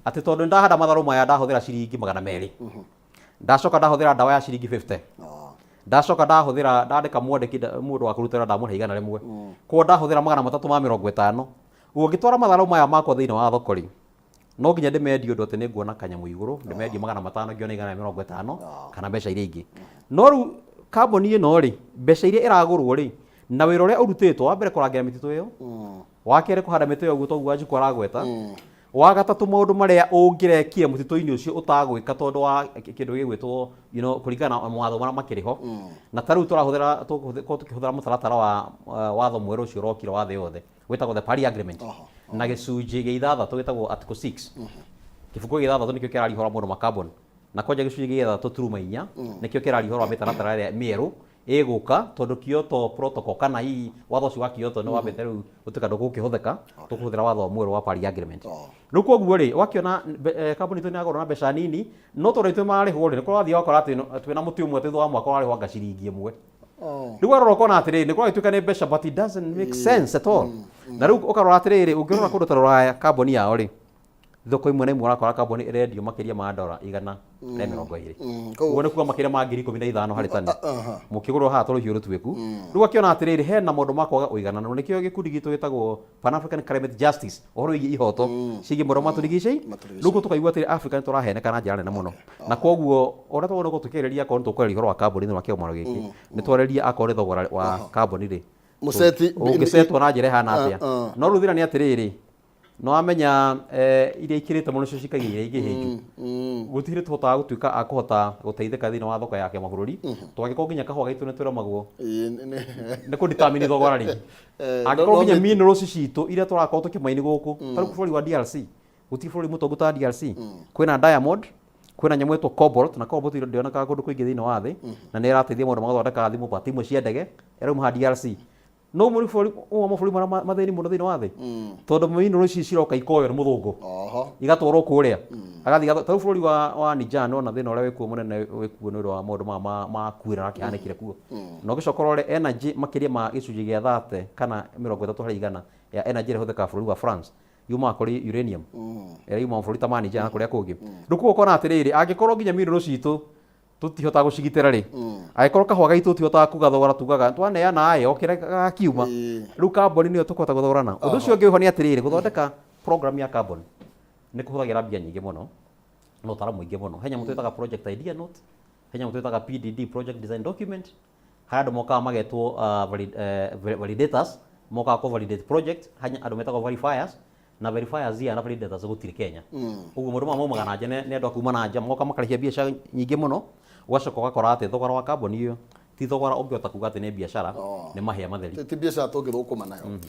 Atĩ tondũ nĩndahanda matharũ maya ndahũthĩra ciringi 200. Ndacoka ndahũthĩra ndawa ya ciringi 50. Ndacoka ndahũthĩra, ndandĩka mwandĩki mũndũ wa kũruta wĩra ndamũrĩha 100. Koguo ndahũthĩra 350. Ũguo ngĩtwara matharũ maya makwa thĩinĩ wa thoko rĩ, no nginya ndĩmendie ũndũ atĩ nĩ nguona kanyamũ igũrũ, ndĩmendie 500 ngĩona 150 kana mbeca iria ingĩ. No rĩu kambuni ĩno rĩ, mbeca iria ĩragũrwo rĩ, na wĩra ũrĩa ũrutĩtwo, wa mbere kũrangĩra mĩtitũ ĩyo, wa kerĩ kũhanda mĩtĩ ĩyo ũguo toguo Wanjikũ aragweta, wa gatatũ maũndũ marĩa ũngĩrekire mũtitũ-inĩ ũcio ũtagwĩka tondũ wa kĩndũ gĩgwĩtwo, kũringana na mawatho marĩa makĩrĩ ho. Na ta rĩu tũgũkorwo tũkĩhũthĩra mũtaratara wa watho mwerũ ũcio ũrokire wa thĩ yothe, wĩtagwo the Paris Agreement. Na gĩcunjĩ gĩa ithathatũ gĩtagwo Article 6. Kĩbungo gĩa ithathatũ nĩkĩo kĩraria ũhoro wa maũndũ ma carbon. Na kwanja gĩcunjĩ gĩa ithathatũ turuma inya nĩkĩo kĩraria ũhoro wa mĩtaratara ĩrĩa mĩerũ Ĩgũka tondũ Kyoto Protocol kana hihi watho ũcio wa Kyoto nĩ wambĩte rĩu gũtuĩka ndũgũkĩhũthĩka, tũkũhũthĩra watho mwerũ wa Paris Agreement. Rĩu koguo rĩ, wakĩona kambuni itũ nĩ yagũrwo na mbeca nini, no tondũ ithuĩ mararĩhwo rĩ, nĩ kũrathiĩ ũgakora atĩ twĩna mũtĩ ũmwe thutha wa mwaka ũrarĩhwo anga ciringi ĩmwe. Rĩu warora ũkona atĩrĩrĩ, nĩ kũragĩtuĩka nĩ mbeca, but it doesn't make sense at all. Na rĩu ũkarora atĩrĩrĩ, ũngĩrora kũndũ ta Rũraya, kambuni yao rĩ, thoko imwe na imwe ũrakora kambuni ĩrendio makĩria ma ndora 120. Ũguo nĩ kuga makĩria ma 15,000 harĩ tani. Mũkĩgũrwo haha tũrũhiũ rũtuĩku. Rĩu akĩona atĩrĩrĩ, hena maũndũ ma kwaga ũigananu. Nĩkĩo gĩkundi gitũ gĩtagwo Pan African Climate Justice, ũhoro wĩgiĩ ihoto ciĩgiĩ maũndũ matũrigicĩirie. Rĩu ũguo tũkaigua atĩrĩ, Africa nĩ tũraheneka na njĩra nene mũno. Na koguo ũrĩa twagĩrĩirwo gũkorwo tũkĩarĩrĩria akorwo nĩ tũkwarĩria ũhoro wa kambuni thĩinĩ wa kĩgomano gĩkĩ, nĩ twarĩrie akorwo nĩ thogora wa kambuni rĩ, Mũceti- ũngĩcetwo na njĩra ĩhana atĩa. No rĩu thĩna nĩ atĩrĩrĩ, nĩ wamenya iria ikĩrĩte mũno nĩcio cikagia iria ingĩ hĩnju. Gũtirĩ tũhotaga gũtuĩka a kũhota gũteithĩka thĩinĩ wa thoko ya kĩmabũrũri. Twangĩkorwo nginya kahũa gaitũ nĩ tũremagwo nĩ kũ-determine thogora rĩ, angĩkorwo nginya minerals citũ iria tũrakorwo tũkĩmaini gũkũ, ta rĩu bũrũri wa DRC, gũtirĩ bũrũri mũtongu ta DRC. Kwĩna diamond, kwĩna nyamũ ĩtwo cobalt, na cobalt ndĩonekaga kũndũ kũingĩ thĩinĩ wa thĩ, na nĩ ĩrateithia maũndũ ma gũthondeka thimũ, part imwe cia ndege ĩrauma haha DRC. No ũmwe nĩ bũrũri ũmwe wa mabũrũri marĩa mathĩni mũno thĩinĩ wa thĩ, tondũ minerals ici ciroka ikoywo nĩ mũthũngũ igatwarwo kũrĩa agathiĩ ta rĩu bũrũri wa Niger, nĩwona thĩna ũrĩa wĩkuo mũnene wĩkuo nĩ ũndũ wa maũndũ maya ma kuura rakĩhanĩkire kuo. Na ũgĩcoka ũrore energy makĩria ma gĩcunjĩ gĩa 30 kana 30% ya energy ĩrĩa ĩhũthĩkaga bũrũri wa France yumaga kũrĩ uranium ĩrĩa yumaga bũrũri ta ma Niger na kũrĩa kũngĩ. Rĩu koguo ũkona atĩrĩrĩ, angĩkorwo nginya minerals citũ tũtihotaga gũcigitĩra rĩ, angĩkorwo kahũa gaitũ tũtihotaga kuga thogora, tugaga twaneana ĩ o kĩrĩa gakiuma, rĩu kambuni nĩyo tũkũhota gũthogorana. Ũndũ ũcio ũngĩ wĩho nĩ atĩrĩrĩ, gũthondeka program ya carbon nĩ kũhũthagĩra mbia nyingĩ mũno na ũtaaramu mũingĩ mũno. He nyamũ twĩtaga project idea note, he nyamũ twĩtaga PDD, project design document, harĩa andũ mokaga magetwo validators, mokaga kũ validate project, he andũ metagwo verifiers, na verifiers aya na validators gũtirĩ Kenya. Ũguo maũndũ maya maumaga na nja, nĩ andũ a kuma na nja, moka makarĩhia mbeca nyingĩ mũno, ũgacoka ũgakora atĩ thogora wa kambuni ĩyo ti thogora ũngĩhota kuga atĩ nĩ biacara, nĩ mahĩa matheri. Ti biacara tũngĩthũkũma nayo.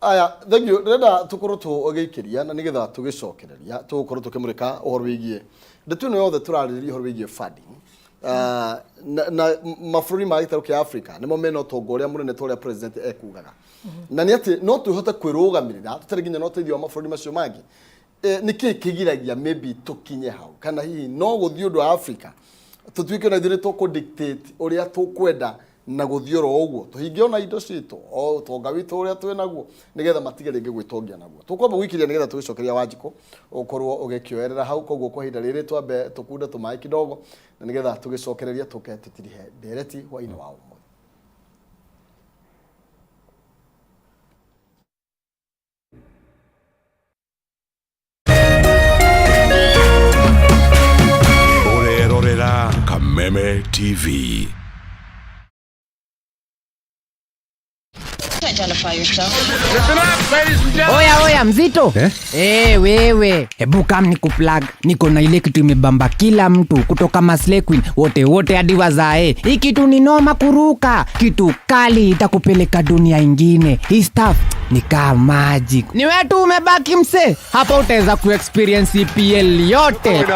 Aya, thank you. Ndĩrenda tũkorwo tũgĩikĩria na nĩgetha tũgĩcokereria tũgũkorwo tũkĩmũrĩka ũhoro wĩgiĩ ndeto ĩno yothe tũrarĩrĩria ũhoro wĩgiĩ funding. Na mabũrũri ma gĩtarũ kĩa Africa nĩmo mena ũtonga ũrĩa mũnene ta ũrĩa president ekugaga, na nĩ atĩ no twĩhote kwĩrũgamĩrĩra tũtarĩ nginya na ũteithio wa mabũrũri macio mangĩ. Nĩkĩ kĩgiragia maybe tũkinye hau, kana hihi no gũthiĩ ũndũ wa Africa tũtuĩke na ithuĩ nĩ tũkũ dictate ũrĩa tũkwenda na gũthiĩ oro ũguo tũhingie ona indo citũ o ũtonga witũ ũrĩa twĩ naguo nĩgetha matige rĩngĩ gwĩtongia naguo. Tũkwamba gwĩkiria nĩgetha tũgĩcokeria Wanjikũ ũkorwo ũgĩkĩoerera hau. Koguo kwa ihinda rĩrĩ twambe tũkunde tũmaĩ kidogo na nĩgetha tũgĩcokereria tũke tũtirihe ndereti hwainĩ wa ũmũthĩ. Ũrerorera Kameme TV. Oya oya mzito eh? Wewe hebu kam ni kuplug, niko na ile kitu imebamba kila mtu kutoka Maslay Queen wote wote hadi wazae. Hii kitu ni noma kuruka, kitu kali itakupeleka dunia ingine. Hii stuff ni kama magic. Ni wewe tu umebaki mse, hapa utaweza kuexperience EPL yote,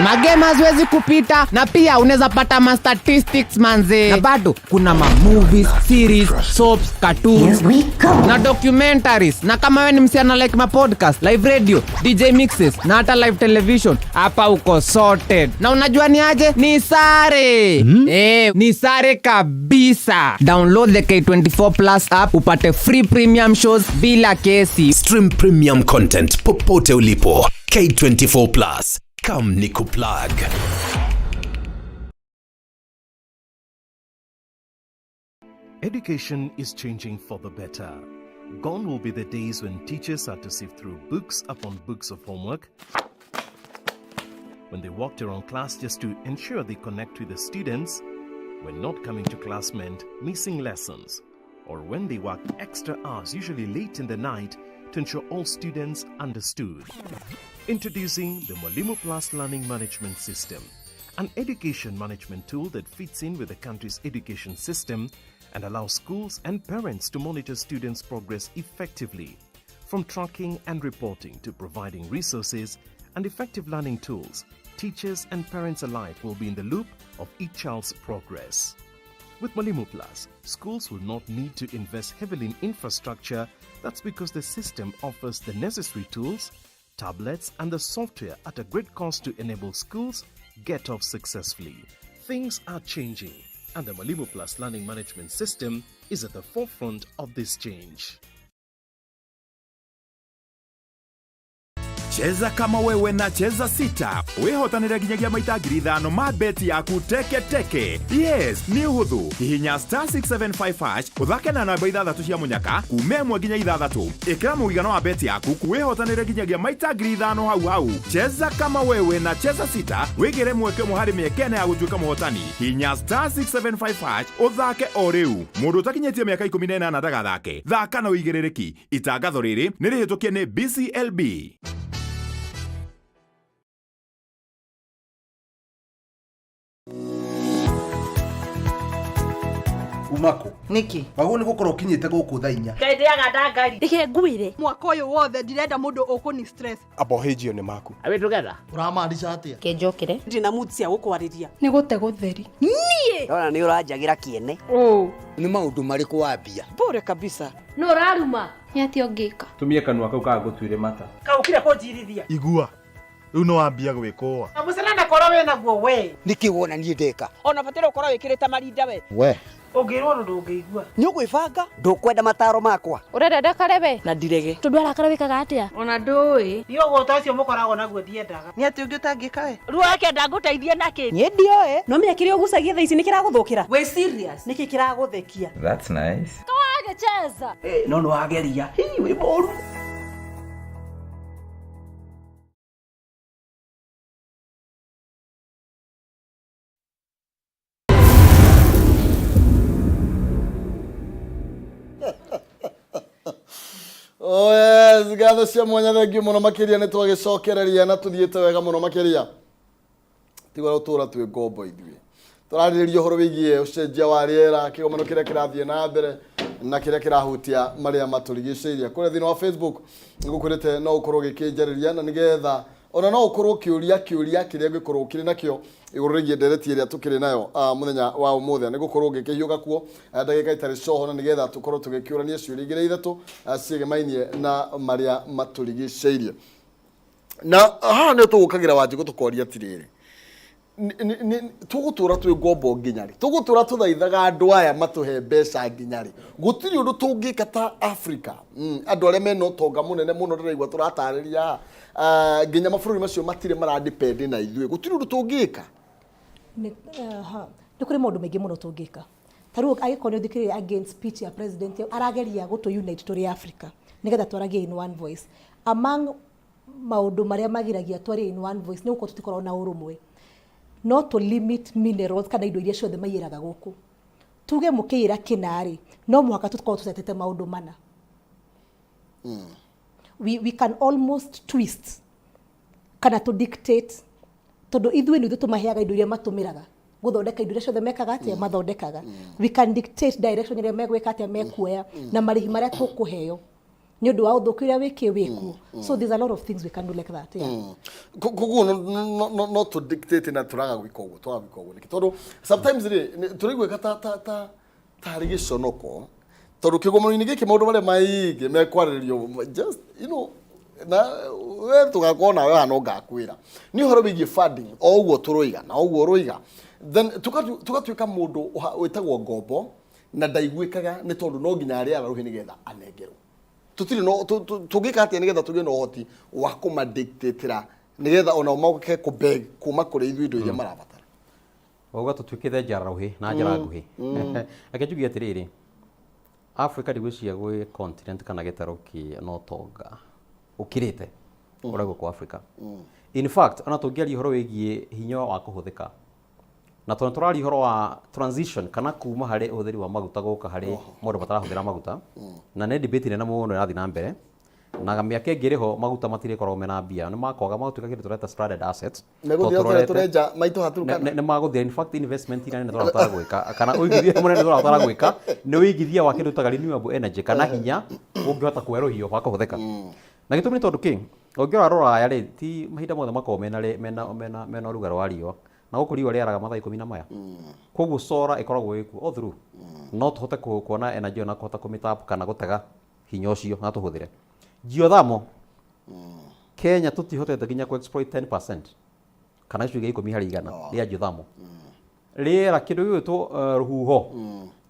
magame haziwezi kupita, na pia unaweza pata ma statistics manze, na bado kuna ma movies, series, soaps, cartoons na documentaries. Na kama wewe ni msichana like ma podcast, live radio, DJ mixes na hata live television, hapa uko sorted. Na unajua ni aje? Ni sare. Ni sare kabisa. Download the K24 Plus app upate free premium shows bila kesi. Stream premium content popote ulipo. K24 Plus. Come nikuplug. Education is changing for the better. Gone will be the days when teachers had to sift through books upon books of homework, when they walked around class just to ensure they connect with the students, when not coming to class meant missing lessons, or when they worked extra hours, usually late in the night, to ensure all students understood. Introducing the Mwalimu Plus Learning Management System, an education management tool that fits in with the country's education system and allows schools and parents to monitor students' progress effectively. From tracking and reporting to providing resources and effective learning tools, teachers and parents alike will be in the loop of each child's progress. With Mwalimu Plus, schools will not need to invest heavily in infrastructure. That's because the system offers the necessary tools, tablets, and the software at a great cost to enable schools get off successfully. Things are changing, and the Mwalimu Plus learning management system is at the forefront of this change. Cheza kama wewe na Cheza Sita wihotanire nginyagia maita 5,000 ma beti yaku teke teke. Yes, nĩ ũhũthũ. Hihinya star 675 hash ũthake na namba ithathatũ cia mũnyaka kuma 1 nginya 6. Ĩkĩra mũigana wa beti yaku wĩhotanĩre nginyagia maita 5,000 hau hau. Cheza kama wewe na Cheza Sita wĩgĩre mweke ũmwe harĩ mĩeke ĩna ya gũtuĩka mũhotani. Hihinya star 675 hash ũthake o rĩu. Mũndũ ũtakinyĩtie mĩaka 18 ndagathake. Thaka na ũigĩrĩrĩki. Itangatho rĩrĩ nĩ rĩhĩtũkie nĩ BCLB. Umako niki wagwo nĩ gũkorwo ũkinyĩte gũkũ thaa 4. Ngai ndĩaga ndangari. Reke ngwĩre. Mwaka ũyũ wothe ndirenda mũndũ ũkũni stress. Abohĩnjio nĩ maku. Are we together? Ũramaanisha atĩa? Kenjokere. Ndina mood cia gũkwarĩria. Nĩ gũte gũtheri. Niĩ. Ndona nĩ ũranjagĩra kĩene. Ũ. Nĩ maũndũ marĩkũ wambia? Bure kabisa. Nũ ũraruma? Nĩ atĩa ũngĩka? Tumie kanua kau kagũtuire mata. Kaũkire kũnjirithia. Igua. Rĩu nĩ wambia gwĩkũa. Mũcana na korwo wĩna guo we. Nĩkĩ wona niĩ ndeka? Ona bataire ũkorwo wĩkĩrĩte marinda we. We. Ũngĩrwo ũndũ ndũngĩigua. Nĩ ũgwĩbanga? Ndũkwenda mataro makwa. Ũrenda ndakare we? Na ndirege. Tondũ arakara wĩkaga atĩa? Ona ndũĩ. Niĩ ũgũta ũcio mũkoragwo naguo ndiendaga. Nĩ atĩ ũngĩ ũtangĩka we? Ruo wake ndangũteithia nakĩ? Niĩ ndioĩ. No menya kĩrĩa ũgucagia thaa ici nĩ kĩragũthũkĩra. Wĩ serious? Nĩkĩ kĩragũthekia? That's nice. Kawagĩcheza. No nĩ wageria. Hii wĩ mũru. Oh yes, ngatho cia mwanya thengiũ mũno makĩria nĩ twagĩcokereria na tũthiĩte wega mũno makĩria. Tiga gũtũra twĩ ngombo ithuĩ. Tũrarĩrĩria ũhoro wĩgiĩ ũcenjia wa rĩera, kĩgomano kĩrĩa kĩrathiĩ na mbere na kĩrĩa kĩrahutia marĩa matũrigicĩirie. Kũrĩa thĩinĩ wa Facebook nĩgũkwĩrĩte no ũkorwo ũgĩkĩnjarĩria na nĩgetha ona no ũkorwo ũkĩũria kĩũria kĩrĩa ũngĩkorwo ũkĩrĩ nakĩo igũrũ rĩgiĩ ndereti ĩrĩa tũkĩrĩ nayo mũthenya wa ũmũthĩ. Nĩ gũkorwo ũgĩkĩhiũka kuo ndagĩka itarĩ coho na nĩgetha tũkorwo tũgĩkĩũrania ciũria igĩrĩ ithatũ ciĩgemainie na marĩa matũrigicĩirie. Na haha nĩ tũgũkagĩra Wanjikũ tũkoria atĩrĩrĩ, tũgũtũra twĩ ngombo nginya rĩ? Tũgũtũra tũthaithaga andũ aya matũhe mbeca nginya rĩ? Gũtirĩ ũndũ tũngĩka ta Africa. Andũ arĩa mena ũtonga mũnene mũno ndĩraigua tũratarĩria haha, nginya mabũrũri macio matirĩ maradepend na ithuĩ. Gũtirĩ ũndũ tũngĩka. Nĩ kũrĩ maũndũ maingĩ mũno tũngĩka. Ta rĩu angĩkorwo nĩ ũthikĩrĩria again speech ya president arageria gũtũ unite tũrĩ Africa nĩgetha twaragie in one voice. Among maũndũ marĩa magiragia twarie in one voice nĩ gũkorwo tũtikoragwo na ũrũmwe. No tũ limit minerals kana indo iria ciothe maiyĩraga gũkũ. Tuge mũkĩiyĩra kĩna rĩ, no mũhaka tũkorwo tũcetete maũndũ mana. We can almost twist kana to dictate tondũ ithuĩ nĩ ithuĩ tũmaheaga indo iria matũmĩraga gũthondeka indo iria ciothe mekaga atĩa mathondekaga. We can dictate direction ĩrĩa megwĩka atĩa mekuoya na marĩhi marĩa tũkũheo nĩ ũndũ wa ũthũku ũrĩa wĩkĩ wĩkuo. So there's a lot of things we can do like that. Yeah. Koguo no to dictate na tũraga gwĩka ũguo, tũraga gwĩka ũguo nĩkĩ? Tondũ sometimes rĩ tũraiguĩka ta tarĩ gĩconoko tondũ kĩgomano-inĩ gĩkĩ maũndũ marĩa maingĩ mekwarĩrĩrio just you know na we tũgakorwo nawe haha no ngakwĩra nĩ ũhoro wĩgiĩ funding o ũguo tũroiga na ũguo ũroiga, then tũgatuĩka mũndũ wĩtagwo ngombo na ndaiguĩkaga nĩ tondũ no nginya arĩa ararũhe nĩgetha anengerwo. Tũtirĩ no tũngĩka atĩa nĩgetha tũgĩe na ũhoti wa kũmadictatĩra nĩgetha onao moke kũbeg kuma kũrĩ ithuĩ indo iria marabatara. Wauga tũtuĩkĩte njara rũhĩ na njara nguhĩ. Reke njuge atĩrĩrĩ, Africa ndigwĩciria gwĩ continent kana gĩtarũ kĩ na ũtonga ũkĩrĩte ũrĩa gũkũ Africa. In fact, ona tũngĩaria ũhoro wĩgiĩ hinya wa kũhũthĩka na tondũ tũraria ũhoro wa transition kana kuma harĩ ũhũthĩri wa maguta gũka harĩ mũndũ matarahũthĩra maguta, na nĩ debate nene mũno ĩrathiĩ na mbere, na mĩaka ĩngĩ ĩrĩho maguta matirĩkoragwo mena mbia, nĩ makwaga magatuĩka kĩndũ tũreta stranded assets. Megũthira tũrĩa tũrenja maitũ haturukana. Nĩ magũthira. In fact, investment iria nene tũrabatara gwĩka kana ũigithia mũnene tũrabatara gwĩka nĩ ũigithia wa kĩndũ ta renewable energy kana hinya ũngĩhota kwerũhio wa kũhũthĩka. Na gĩtũmi nĩ tondũ kĩ, ũngĩrora rũraya rĩ, ti mahinda mothe makoragwo mena ũrugarĩ wa riũa. Na gũkũ riũa rĩaraga mathaa ikũmi na maya. Koguo solar ĩkoragwo ĩkuo all through. No tũhote kuona energy ĩyo na kũhota kũmĩtap kana gũtega hinya ũcio na tũhũthĩre. Geothermal, Kenya tũtihotete nginya kũ exploit 10% kana gĩcunjĩ gĩa 10% rĩa geothermal. Rĩera kĩndũ gĩgwĩtwo rũhuho.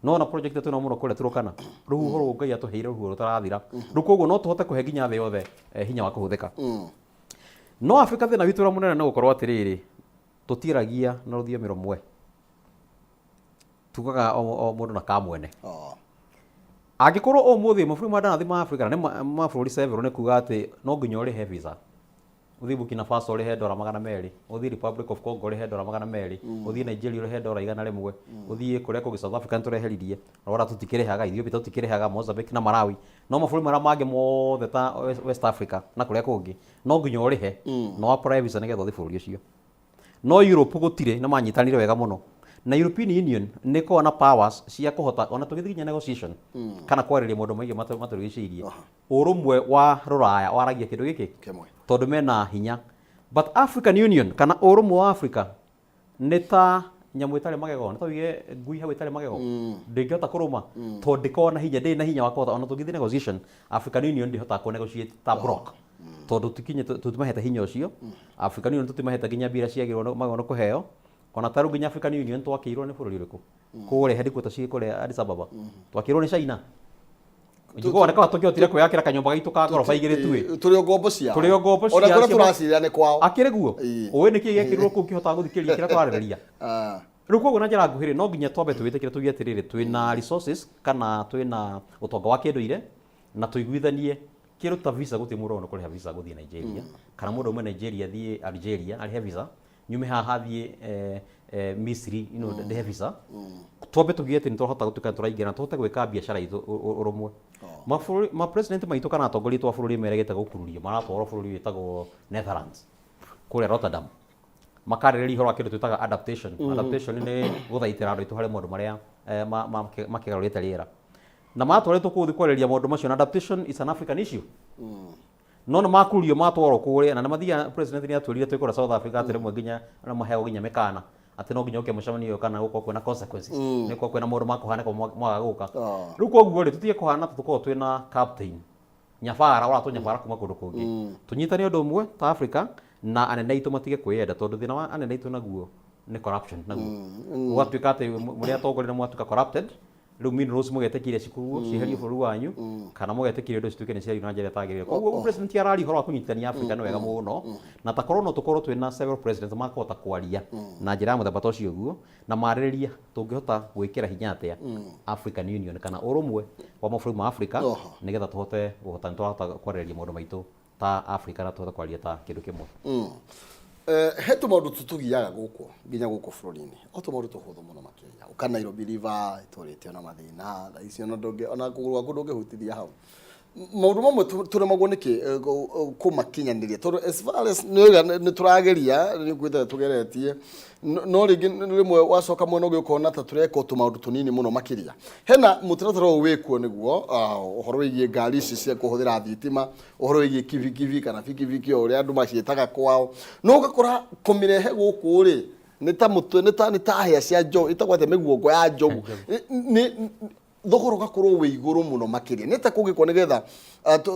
No na project twĩna mũno kũrĩa Turkana. Rũhuho rũu Ngai atũheire rũhuho rũtarathira. Rĩu koguo no tũhote kũhe nginya thĩ yothe hinya wa kũhũthĩka. No Afrika thĩna witũ ũrĩa mũnene nĩ gũkorwo atĩrĩrĩ, tũtiaragia na rũthiomi rũmwe. Tugaga o mũndũ na kamwene. Angĩkorwo ũmũthĩ mabũrũri ma ndanathi ma Afrika na nĩ mabũrũri several nĩ kuga atĩ no nginya ũrĩhe visa. Ũthiĩ Burkina Faso ũrĩhe ndora 200, ũthiĩ Republic of Congo ũrĩhe ndora 200, ũthiĩ Nigeria ũrĩhe ndora 100, ũthiĩ kũrĩa kũngĩ South Africa nĩtũreheririe, Rwanda tũtikĩrĩhaga, Ethiopia tũtikĩrĩhaga, Mozambique na Malawi. No mabũrũri marĩa mangĩ mothe ta West Africa na kũrĩa kũngĩ no nginya ũrĩhe na ũ apply visa nĩgetha ũthiĩ bũrũri ũcio. No Europe gũtirĩ na manyitanire wega mũno. Na European Union nĩ ĩkoragwo na powers cia kũhota ona tũgĩthiĩ nginya negotiation kana kwarĩrĩria maũndũ maingĩ matũrigicĩirie. Ũrũmwe wa Rũraya waragia kĩndũ gĩkĩ kĩmwe tondũ mena hinya. But African Union kana ũrũmwe wa Africa nĩ ta nyamũ ĩtarĩ magego, nĩ ta uige ngui hau ĩtarĩ magego, ndĩngĩhota kũrũma tondũ ndĩkoragwo na hinya, ndĩrĩ na hinya wa kũhota ona tũngĩthiĩ negotiation, African Union ndĩhotaga kũ negotiate ta bloc tondũ tũtimahete hinya ũcio. African Union tũtimahete nginya mbia iria ciagĩrĩirwo magĩrĩirwo nĩ kũheo. Ona ta rĩu nginya African Union twakĩirwo nĩ bũrũri ũrĩkũ? Kũrĩa headquarters ciĩ kũrĩa Addis Ababa. Twakĩirwo nĩ China. Njugua nĩ kaba tũngĩhotire kwĩyakĩra kanyũmba gaitũ ka ngoroba igĩrĩ tuĩ. Tũrĩ o ngombo ciao. Tũrĩ o ngombo Ona ciao. kũrĩa tũracirĩra nĩ kwao. Akĩrĩ guo? Ũĩ nĩkĩ gĩekĩrirwo kũu kĩhotaga gũthikĩrĩria kĩrĩa tũrarĩrĩria? Rĩu koguo na njĩra nguhĩ rĩ, no nginya twambe twĩtĩkĩre tuge atĩrĩrĩ, twĩna resources kana twĩna ũtonga wa kĩndũire na tũiguithanie kĩndũ ta visa. Gũtirĩ mũndũ ũrona kũrĩha visa gũthiĩ Nigeria kana mũndũ aume Nigeria athiĩ Algeria arĩhe visa, nyume haha thiĩ Misri ndĩhe visa. Twambe tugie atĩ nĩ twahota gũtuĩka nĩ tũraingĩra na tũhote gwĩka biacara itũ ũrũmwe. Mabũrũri ma president maitũ kana atongoria aitũ a bũrũri meregete gũkururio, maratwarwo bũrũri wĩtagwo Netherlands kũrĩa Rotterdam, makarĩrĩria ũhoro wa kĩndũ twĩtaga adaptation. Adaptation nĩ gũthaitĩra andũ aitũ harĩ maũndũ marĩa makĩgarũrĩte rĩera, na matwarĩtwo kũu kwarĩrĩria maũndũ macio, na adaptation is an African issue. No nĩ makururio matwarwo kũrĩa na nĩ mathiaga. President nĩ atwĩrire twĩ kũrĩa South Africa atĩ rĩmwe nginya arĩa maheagwo nginya mĩkana atĩ no nginya ũke mũcemanio ũyũ kana gũkorwo kwĩna consequences, nĩ gũkorwo kwĩna maũndũ makũhanĩka mwaga gũka. Rĩu koguo rĩ, tũtige kũhana ta tũkoragwo twĩna captain nyabara ũratũnyabara kuma kũndũ kũngĩ. Tũnyitane ũndũ ũmwe ta Africa na anene aitũ matige kwĩyenda, tondũ thĩna wa anene aitũ naguo nĩ corruption, naguo gũgatuĩka atĩ mũrĩ atongoria nĩ mwatuĩka corrupted. Rĩu minerals mũgetĩkĩria cikuo cieherio bũrũri wanyu kana mũgetĩkĩria indo cituĩke nĩ ciario na njĩra ĩtagĩrĩire. Koguo president araria ũhoro wa kũnyitithania Africa nĩ wega mũno, na takorwo no tũkorwo twĩna several presidents makũhota kwaria na njĩra ya mũthemba ta ũcio ũguo na marĩrĩrie tũngĩhota gwĩkĩra hinya atĩa African Union kana ũrũmwe wa mabũrũri ma Africa, nĩgetha tũhote kũhota nĩ twahota kwarĩrĩria maũndũ maitũ ta Africa na tũhote kwaria ta kĩndũ kĩmwe. He tũmaũndũ tũtũgiaga gũkũ nginya gũkũ bũrũri-inĩ, o tũmaũndũ tũhũthũ mũno makĩria. Ũka Nairobi River ĩtũrĩte ona mathĩna thaa ici, ona ndũngĩ ona kũgũrũ gwaku ndũngĩhutithia hau. Maũndũ mamwe tũremagwo nĩkĩ kũmakinyanĩria, tondũ as far as nĩ nĩ tũrageria nĩ kwĩte tũgeretie, no rĩngĩ rĩmwe wacoka mwena ũngĩ ũkona ta tũreka o tũmaũndũ tũnini mũno makĩria. Hena mũtaratara ũyũ wĩkuo nĩguo ũhoro wĩgiĩ ngari ici cia kũhũthĩra thitima, ũhoro wĩgiĩ kibikibi kana bikibiki o ũrĩa andũ maciĩtaga kwao, no ũgakora kũmĩrehe gũkũ rĩ nĩ ta mũtwe nĩ ta hĩa cia njogu, ĩtagwo atĩa, mĩguongo ya njogu, nĩ thogora ũgakorwo wĩ igũrũ mũno makĩria. Nĩ ta kũngĩkwo nĩgetha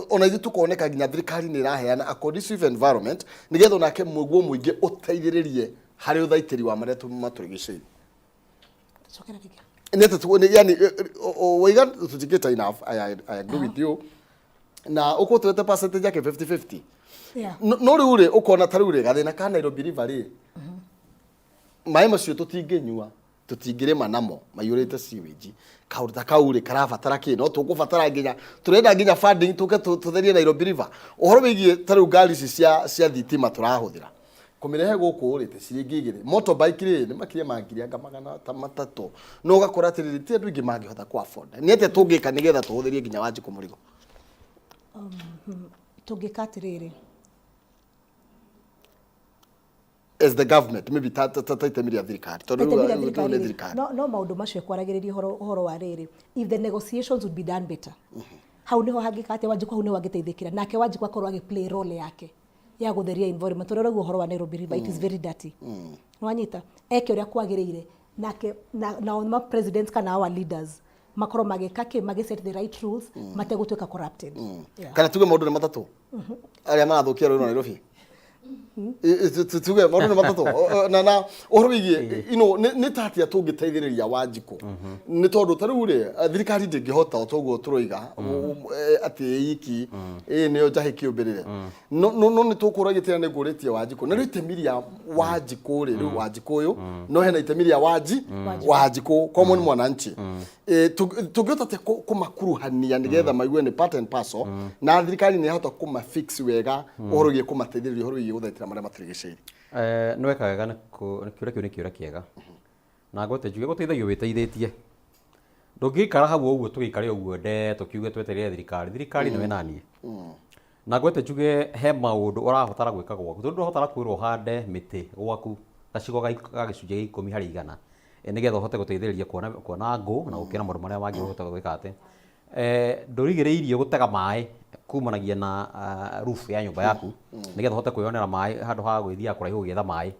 ona ithuĩ tũkoneka nginya thirikari nĩ ĩraheana a conducive environment nĩgetha onake mũguo mũingĩ ũteithĩrĩrie harĩ ũthaitĩri wa marĩa matũrigicĩirie. Cokera rĩngĩ. Nĩ yani waiga tũtikĩte enough. I agree with you na ũkũtwete percentage yake 50-50. No rĩu rĩ, ũkona ta rĩu rĩ gathĩna ka Nairobi River rĩ, maĩ macio tũtingĩnyua, tũtingĩrĩma namo, maiyũrĩte sewage. Kaũndũ ta kau rĩ karabatara kĩ? No tũkũbatara nginya tũrenda nginya funding tũke tũtherie Nairobi River. Ũhoro wĩgiĩ ta rĩu ngari ici cia thitima tũrahũthĩra kũmĩrehe gũkũ rĩ, ta ciringi igĩrĩ motorbike rĩ, nĩ makĩria ma ngiri anga 300, no ũgakora atĩrĩrĩ ti andũ aingĩ mangĩhota kũ afford. Nĩ atĩa tũngĩka nĩgetha tũhũthĩrie nginya Wanjikũ mũrigo? Tũngĩka atĩrĩrĩ, as the government maybe ta itemi rĩa thirikari, tondũ itemi rĩu rĩa rĩu thirikari nĩ rĩ, thirikari. No maũndũ macio kwaragĩrĩria ũhoro wa rĩrĩ, if the negotiations would be done better, hau niho hangĩka atĩ Wanjikũ hau niho angĩteithĩkĩra, nake Wanjikũ akorwo agĩ play role yake. ya gũtheria environment ũrĩa ũraigua ũhoro wa Nairobi River, it is very dirty. Nĩwanyita eke ũrĩa kwagĩrĩire nake nao ma presidents kana our leaders makorwo magĩka kĩ, magĩ set the right rules mategũtuĩka corrupted. Yeah. Kana tuge maũndũ nĩ matatũ arĩa marathũkia rũĩ rwa Nairobi. Tuge maũndũ nĩ matatũ. Na ũhoro wĩgiĩ nĩ ta atĩa tũngĩteithĩrĩria Wanjikũ, nĩ tondũ ta rĩu rĩ, thirikari ndĩngĩhota o toguo tũroiga atĩ ĩ iki ĩ nĩyo njahĩ kĩũmbĩrĩre, no nĩ tũkũragia tĩra nĩ ngũrĩtie Wanjikũ na rĩu itemi rĩa Wanjikũ rĩ, rĩu Wanjikũ ũyũ no hena itemi rĩa Wanjikũ common mwananchi. Tũngĩhota atĩa kũmakuruhania nĩgetha maigue nĩ part and parcel na thirikari nĩ yahota kũmafix wega ũhoro wĩgiĩ kũmateithĩrĩria ũhoro wĩgiĩ gũthaitĩra marĩa matũrigicĩirie? Nĩ weka wega nĩ kĩũria kĩu nĩ kĩũria kĩega na ngwete njuge gũteithagio wĩteithĩtie. Ndũngĩikara hau ũguo tũgĩikare ũguo nde tũkiuge twetereire thirikari. Thirikari nĩwe naniĩ na ngwete njuge he maũndũ ũrabatara gwĩka gwaku, tondũ ndũrabatara kwĩrwo ũhande mĩtĩ gwaku gacigo ga gĩcunjĩ gĩa 10%, nĩgetha ũhote gũteithĩrĩria kuona ngũ na gũkĩra maũndũ marĩa mangĩ ũhota gwĩka atĩ ndũrigĩrĩirio gũtega maĩ kumanagia na roof ya nyũmba yaku nĩgetha ũhote kwĩyonera maĩ handũ ha gwĩthiaga kũraihu gũgĩetha maĩ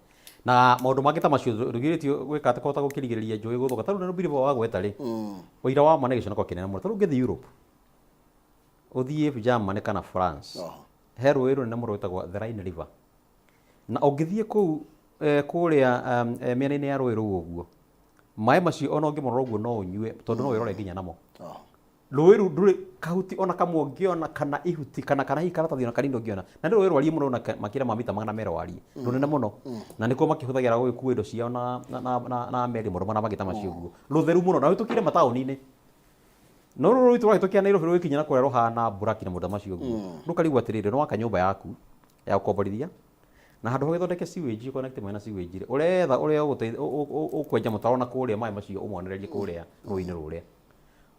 na maũndũ mangĩ ta macio. Ndũgirĩtio gwĩka atĩ kũhota gũkĩrigĩrĩria njũĩ gũthũka. Ta rĩu Nairobi River wagweta rĩ, ũira wa ma nĩ gĩconoko kĩnene mũno. Ta rĩu ũngĩthiĩ Europe, ũthiĩ Germany kana France, he rũĩ rũnene mũno rwĩtagwo the Rhine River, na ũngĩthiĩ kũu kũrĩa mĩena-inĩ ya rũĩ rũu ũguo, maĩ macio ona ũngĩmarora ũguo no ũnyue, tondũ no wĩrore nginya namo. Rũĩ rũu ndũrĩ kahuti ona kamwe ũngĩona kana ihuti kana hihi karatathi ona kanini ũngĩona, na nĩ rũĩ rwariĩ mũno na makĩria ma mita 200 wariĩ, rũnene mũno, na nĩkuo makĩhũthagĩra gũgĩkua indo ciao na meri, maũndũ marĩa mangĩ ta macio ũguo, rũtheru mũno na rũhĩtũkĩire mataũni-inĩ. No rũrũ rwitũ rwahĩtũkĩra Nairobi rũgĩkinya na kũrĩa rũhana mburaki na maũndũ ta macio ũguo. Rũkarigwo atĩrĩrĩ, nĩ waka nyũmba yaku ya gũkomborithia na handũ ha ũgĩthondeke sewage, connect maĩ na sewage rĩ, ũretha ũrĩa ũkwenja mũtaro na kũrĩa maĩ macio ũmonererie kũrĩa rũĩ-inĩ rũrĩa.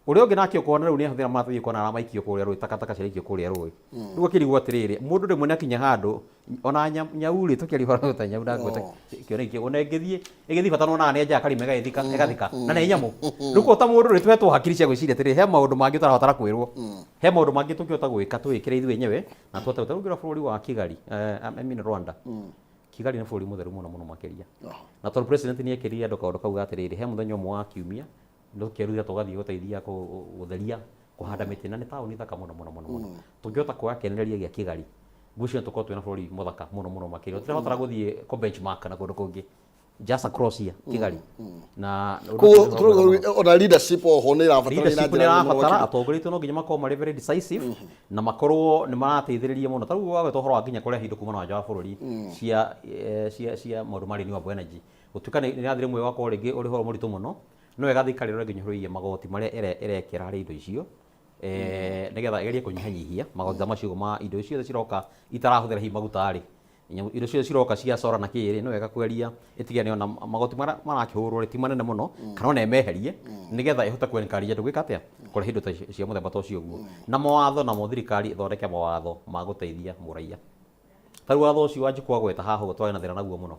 Ũrĩa ũngĩ nake ũkona rĩu nĩ ahũthĩra maratathi, ũkona aramaikio kũrĩa rũĩ, takataka ciraikio kũrĩa rũĩ. Rĩu akĩrigwo atĩrĩrĩ, mũndũ rĩmwe nĩ akinya handũ ona nyau rĩ, tũkĩaria ũhoro ta nyau ndangweta kĩoneki ona ĩngĩthiĩ ĩgĩthiĩ bata nĩwonaga nĩ enjaga karima ĩgagĩthika ĩgathika na nĩ nyamũ. Rĩu ko ta mũndũ rĩ, tũhetwo hakiri cia gwĩciria atĩrĩrĩ, he maũndũ mangĩ ũtarabatara kwĩrwo, he maũndũ mangĩ tũngĩhota gwĩka twĩĩkĩre ithuĩ enyewe na tũhote gũte. Rĩu bũrũri wa Kigali, I mean Rwanda, Kigali nĩ bũrũri mũtheru mũno mũno makĩria, na tondũ president nĩ ekĩrire andũ kaũndũ kau ga atĩrĩrĩ, he mũthenya ũmwe wa kiumia tũkĩerutĩra tũgathiĩ gũteithia gũtheria, kũhanda mĩtĩ, na nĩ taũni thaka mũno mũno mũno mũno. Tũngĩhota kuoya kĩonereria gĩa Kigali, ngwĩciria tũkorwo twĩna bũrũri mũthaka mũno mũno makĩria. Tũtirabatara gũthiĩ kũ benchmark na kũndũ kũngĩ, just across here Kigali na ũndũ ũcio nĩ ũhoro mwega mũno. Ona leadership oho nĩ ĩrabatara Leadership nĩ ĩrabatara atongoria aitũ no nginya makorwo marĩ very decisive na makorwo nĩ marateithĩrĩria mũno. Ta rĩu wagweta ũhoro wa nginya kũrehe indo kuma na nja wa bũrũri cia maũndũ ma renewable energy, gũtuĩka nĩ ĩrathiĩ rĩmwe ũgakorwo rĩngĩ ũrĩ ũhoro mũritũ mũno, no wega thirikari ĩrore nginya ũhoro wĩgiĩ magoti marĩa ĩrekĩra harĩ indo icio, nĩgetha ĩgerie kũnyihanyihia magoti ta macio ma indo icio ciothe ciroka itarahũthĩra hihi maguta rĩ, indo ciothe ciroka cia solar na kĩ rĩ, no wega kweria ĩtigane ona magoti marĩa marakĩhũrwo rĩ ti manene mũno, kana ona ĩmeherie nĩgetha ĩhote kũ encourage andũ gwĩka atĩa, kũrehe indo ta cia mũthemba ta ũcio ũguo. Na mawatho namo thirikari ĩthondeke mawatho ma gũteithia mũraiya. Ta rĩu watho ũcio Wanjikũ agweta haha ũguo twarĩ na thĩna naguo mũno,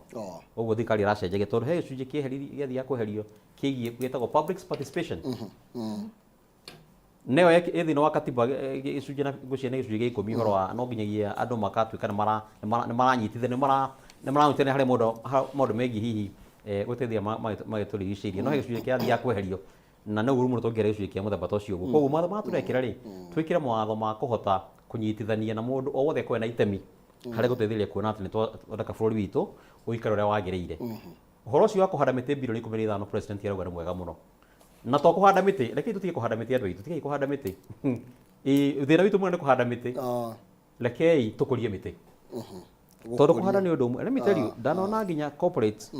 ũguo thirikari ĩracenjagia tondũ he gĩcunjĩ kĩeheririo gĩathiaga kweherio kĩgiĩ gĩtagwo public participation, nĩyo ĩ thĩinĩ wa katiba, gĩcunjĩ na ngwĩciria nĩ gĩcunjĩ gĩa 10, ũhoro wa no nginyagia andũ makatuĩka nĩ maranyitanĩra harĩ maũndũ megiĩ hihi gũteithia magĩtũrigicĩirie, no he gĩcunjĩ kĩrathiaga kweherio na nĩ ũru mũno tũngĩra gĩcunjĩ kĩa mũthemba ta ũcio ũguo. Koguo mawatho marĩa tũrekĩra rĩ, twĩkĩre mawatho ma kũhota kũnyitithania na mũndũ o wothe akorwo na itemi harĩ gũteithĩrĩria kuona atĩ nĩ twathondeka bũrũri witũ ũikare ũrĩa wagĩrĩire. Ũhoro ũcio wa kũhanda mĩtĩ bilioni 15 president arauga nĩ mwega mũno, na to kũhanda mĩtĩ, rekei tũtige kũhanda mĩtĩ, andũ aitũ, tigai kũhanda mĩtĩ. Ĩ, thĩna witũ mũnene nĩ kũhanda mĩtĩ, rekei tũkũrie mĩtĩ, tondũ kũhanda nĩ ũndũ ũmwe. Let me tell you, ndanona nginya corporates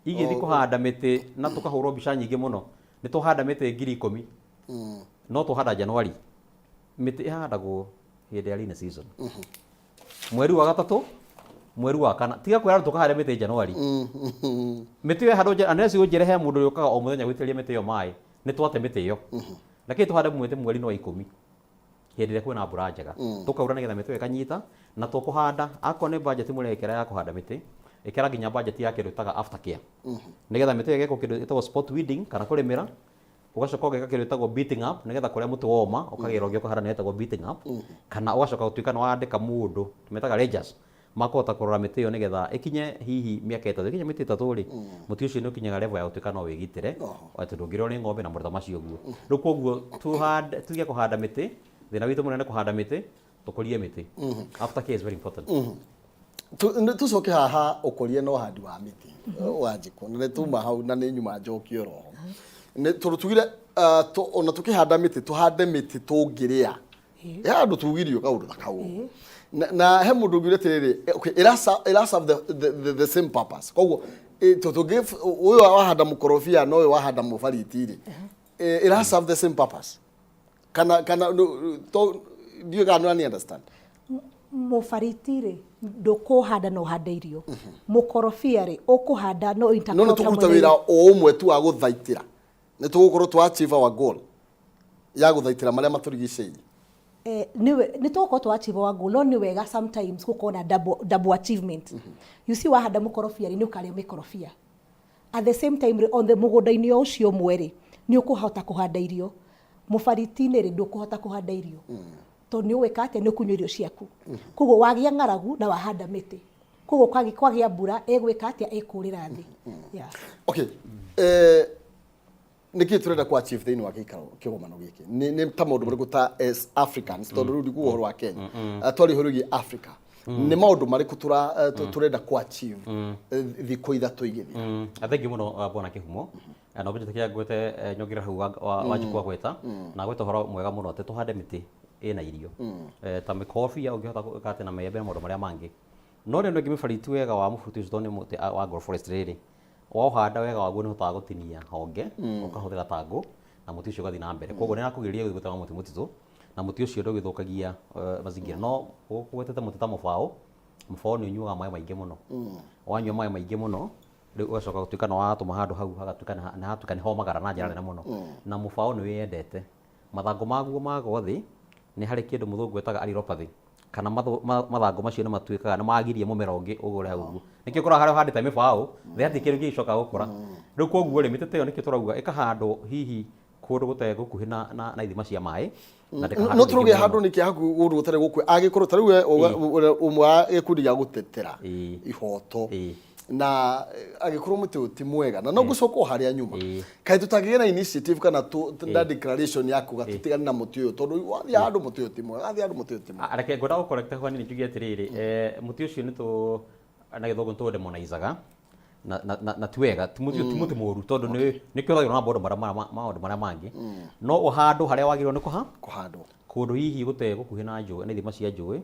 igĩthiĩ kũhanda mĩtĩ na tũkahũrwo mbica nyingĩ mũno nĩ tũhanda mĩtĩ 10,000, no tũhanda January. Mĩtĩ ĩhandagwo hĩndĩ ya rainy season, mweri wa gatatũ, mweri wa kana. Tiga kwĩra andũ tũkahande mĩtĩ January. Mĩtĩ ĩyo ĩhandwo unless ũnjĩre he mũndũ ũrĩa ũkaga o mũthenya gũitĩrĩria mĩtĩ ĩyo maĩ, nĩ twate mĩtĩ ĩyo. Rekei tũhande mĩtĩ mweri-inĩ wa 10 hĩndĩ ĩrĩa kwĩna mbura njega, tũkaura nĩgetha mĩtĩ ĩyo ĩkanyita. Na tũkũhanda, akorwo nĩ budget mũrekĩra ya kũhanda mĩtĩ, ĩkĩra nginya budget ya kĩndũ ĩtaga after care, nĩgetha mĩtĩ ĩyo ĩgekwo kĩndũ ĩtagwo spot weeding kana kũrĩmĩra, ũgacoka ũgeka kĩndũ gĩtagwo beating up, nĩgetha kũrĩa mũtĩ woma ũkagĩra ũngĩ ũkahanda, nĩ ĩtagwo beating up, kana ũgacoka gũtuĩka nĩ wandĩka mũndũ metaga rangers. Makũhota kũrora mĩtĩ ĩyo nĩgetha ĩkinye hihi mĩaka 3, ĩkinye mĩtĩ 3 rĩ, mũtĩ ũcio nĩ ũkinyaga level ya gũtuĩka no wĩgitĩre, atĩ ndũngĩrĩo nĩ ng'ombe na maũndũ ta macio ũguo. Rĩu koguo tũhande, tuge kũhanda mĩtĩ, thĩna witũ mũnene kũhanda mĩtĩ, tũkũrie mĩtĩ. After care is very important. Nĩ tũcoke haha ũkũria na ũhandi wa mĩtĩ Wanjikũ, na nĩ tuma hau na nĩ nyuma njokie oroho. Nĩ tondũ tugire ona tũkĩhanda mĩtĩ, tũhande mĩtĩ tũngĩrĩa. He handũ tugirio kaũndũ ta kau. Na he mũndũ ũngiuga atĩrĩrĩ, okay, ĩra serve the same purpose. Koguo tũngĩ ũyũ wahanda mũkorobia na ũyũ wahanda mũbariti rĩ, ĩra serve the same purpose. Kana no, to ndiũĩ kana nĩ understand. Mũbariti rĩ, ndũkũhanda no ũhande irio. Mũkorobia rĩ, ũkũhanda no No nĩ intercrop tũkũruta hamwe na wĩra o ũmwe tu wa gũthaitĩra. Nĩ tũgũkorwo twa achieve our goal ya gũthaitĩra marĩa matũrigicĩirie. Nĩwe nĩ tũgũkorwo twa achieve our goal, no nĩ wega sometimes gũkorwo na double achievement. You see, wahanda mũkorobia rĩ, nĩ ũkarĩa mĩkorobia. At the same time rĩ, on the mũgũnda-inĩ o ũcio ũmwe rĩ, nĩ ũkũhota kũhanda irio. Mũbariti-inĩ rĩ, ndũkũhota kũhanda irio. Tondũ nĩ ũgwĩka atĩa? Nĩ ũkũnyua irio ciaku. Koguo wagĩa ng'aragu na wahanda mĩtĩ. Koguo kwagĩa mbura, ĩgwĩka atĩa? Ĩkũrĩra thĩ. Yeah. Okay. Nĩkĩ tũrenda ku achieve thĩinĩ wa gĩikaro kĩgomano gĩkĩ? Nĩ ta maũndũ marĩkũ ta as Africans, tondũ rĩu ndikuga ũhoro wa Kenya. Twaria ũhoro wĩgiĩ Africa. Nĩ maũndũ marĩkũ tũrenda ku achieve thikũ 3 igĩthiĩ? Thengiũ mũno, bwana Kĩhumo. Na ũngĩnjĩtĩkĩria ngwete, nyongerere hau Wanjikũ agweta, na agweta ũhoro mwega mũno atĩ tũhande mĩtĩ ĩna irio. Ta mĩkorobia ũngĩhota gwĩka atĩ na maembe na maũndũ marĩa mangĩ. No rĩu nĩ mĩbariti wega wa mũbuti ũcio tondũ nĩ mũtĩ wa agroforestry rĩ, waũhanda wega waguo nĩ ũhotaga gũtinia honge, ũkahũthĩra ta ngũ, na mũtĩ ũcio ũgathiĩ na mbere. Koguo nĩ ĩrakũgirĩrĩria gũthiĩ gũtema mũtĩ mũtitũ, na mũtĩ ũcio ndũgĩthũkagia mazingira. No ũgwetete mũtĩ ta mũbaũ, mũbaũ nĩ ũnyuaga maĩ maingĩ mũno. Wanyua maĩ maingĩ mũno, rĩu ũgacoka gũtuĩka nĩ watũma handũ hau hagatuĩka nĩ hatuĩka nĩ homagara na njĩra nene mũno. Na mũbaũ nĩ wĩyendete. Mathangũ maguo magwa thĩ, nĩ harĩ kĩndũ mũthũngũ etaga allelopathy. Kana mathangũ macio nĩ matuĩkaga nĩ magiria mũmera ũngĩ ũgũre hau ũguo. Nĩkĩo ũkoraga harĩa ũhandĩte mĩbaũ, thĩ hatirĩ kĩndũ kĩngĩcoka gũkũra. Rĩu koguo rĩ, mĩtĩ ta ĩyo nĩkĩo tũrauga ĩkahandwo hihi kũndũ gũtarĩ gũkuhĩ na ithima cia maĩ. Na ndĩkahandwo No tũrauge rĩngĩ handũ mũno. nĩkĩ hakuhĩ kũndũ gũtarĩ gũkuhĩ, angĩkorwo ta rĩu we ũmwe wa gĩkundi gĩa gũtetera ihoto, na angĩkorwo mũtĩ ũyũ ti mwega, na no ngũcoka o harĩa nyuma, kaĩ tũtangĩgĩa na initiative kana na declaration ya kuga tũtigane na mũtĩ ũyũ, tondũ wathiĩ handũ mũtĩ ũyũ ti mwega, wathiĩ handũ mũtĩ ũyũ ti mwega. Reke ngwenda gũcorrect ho hanini njuge atĩrĩrĩ, mũtĩ ũcio nĩ tũ na gĩthũngũ nĩ tũ demonizaga, na ti wega, ti mũtĩ, ti mũtĩ mũru, tondũ nĩ kĩhũthagĩrwo na maũndũ marĩa maũndũ marĩa mangĩ. No ũhandwo harĩa wagĩrĩirwo nĩ kũhandwo. Kũndũ hihi gũtarĩ gũkuhĩ na njũĩ, na ithima cia njũĩ,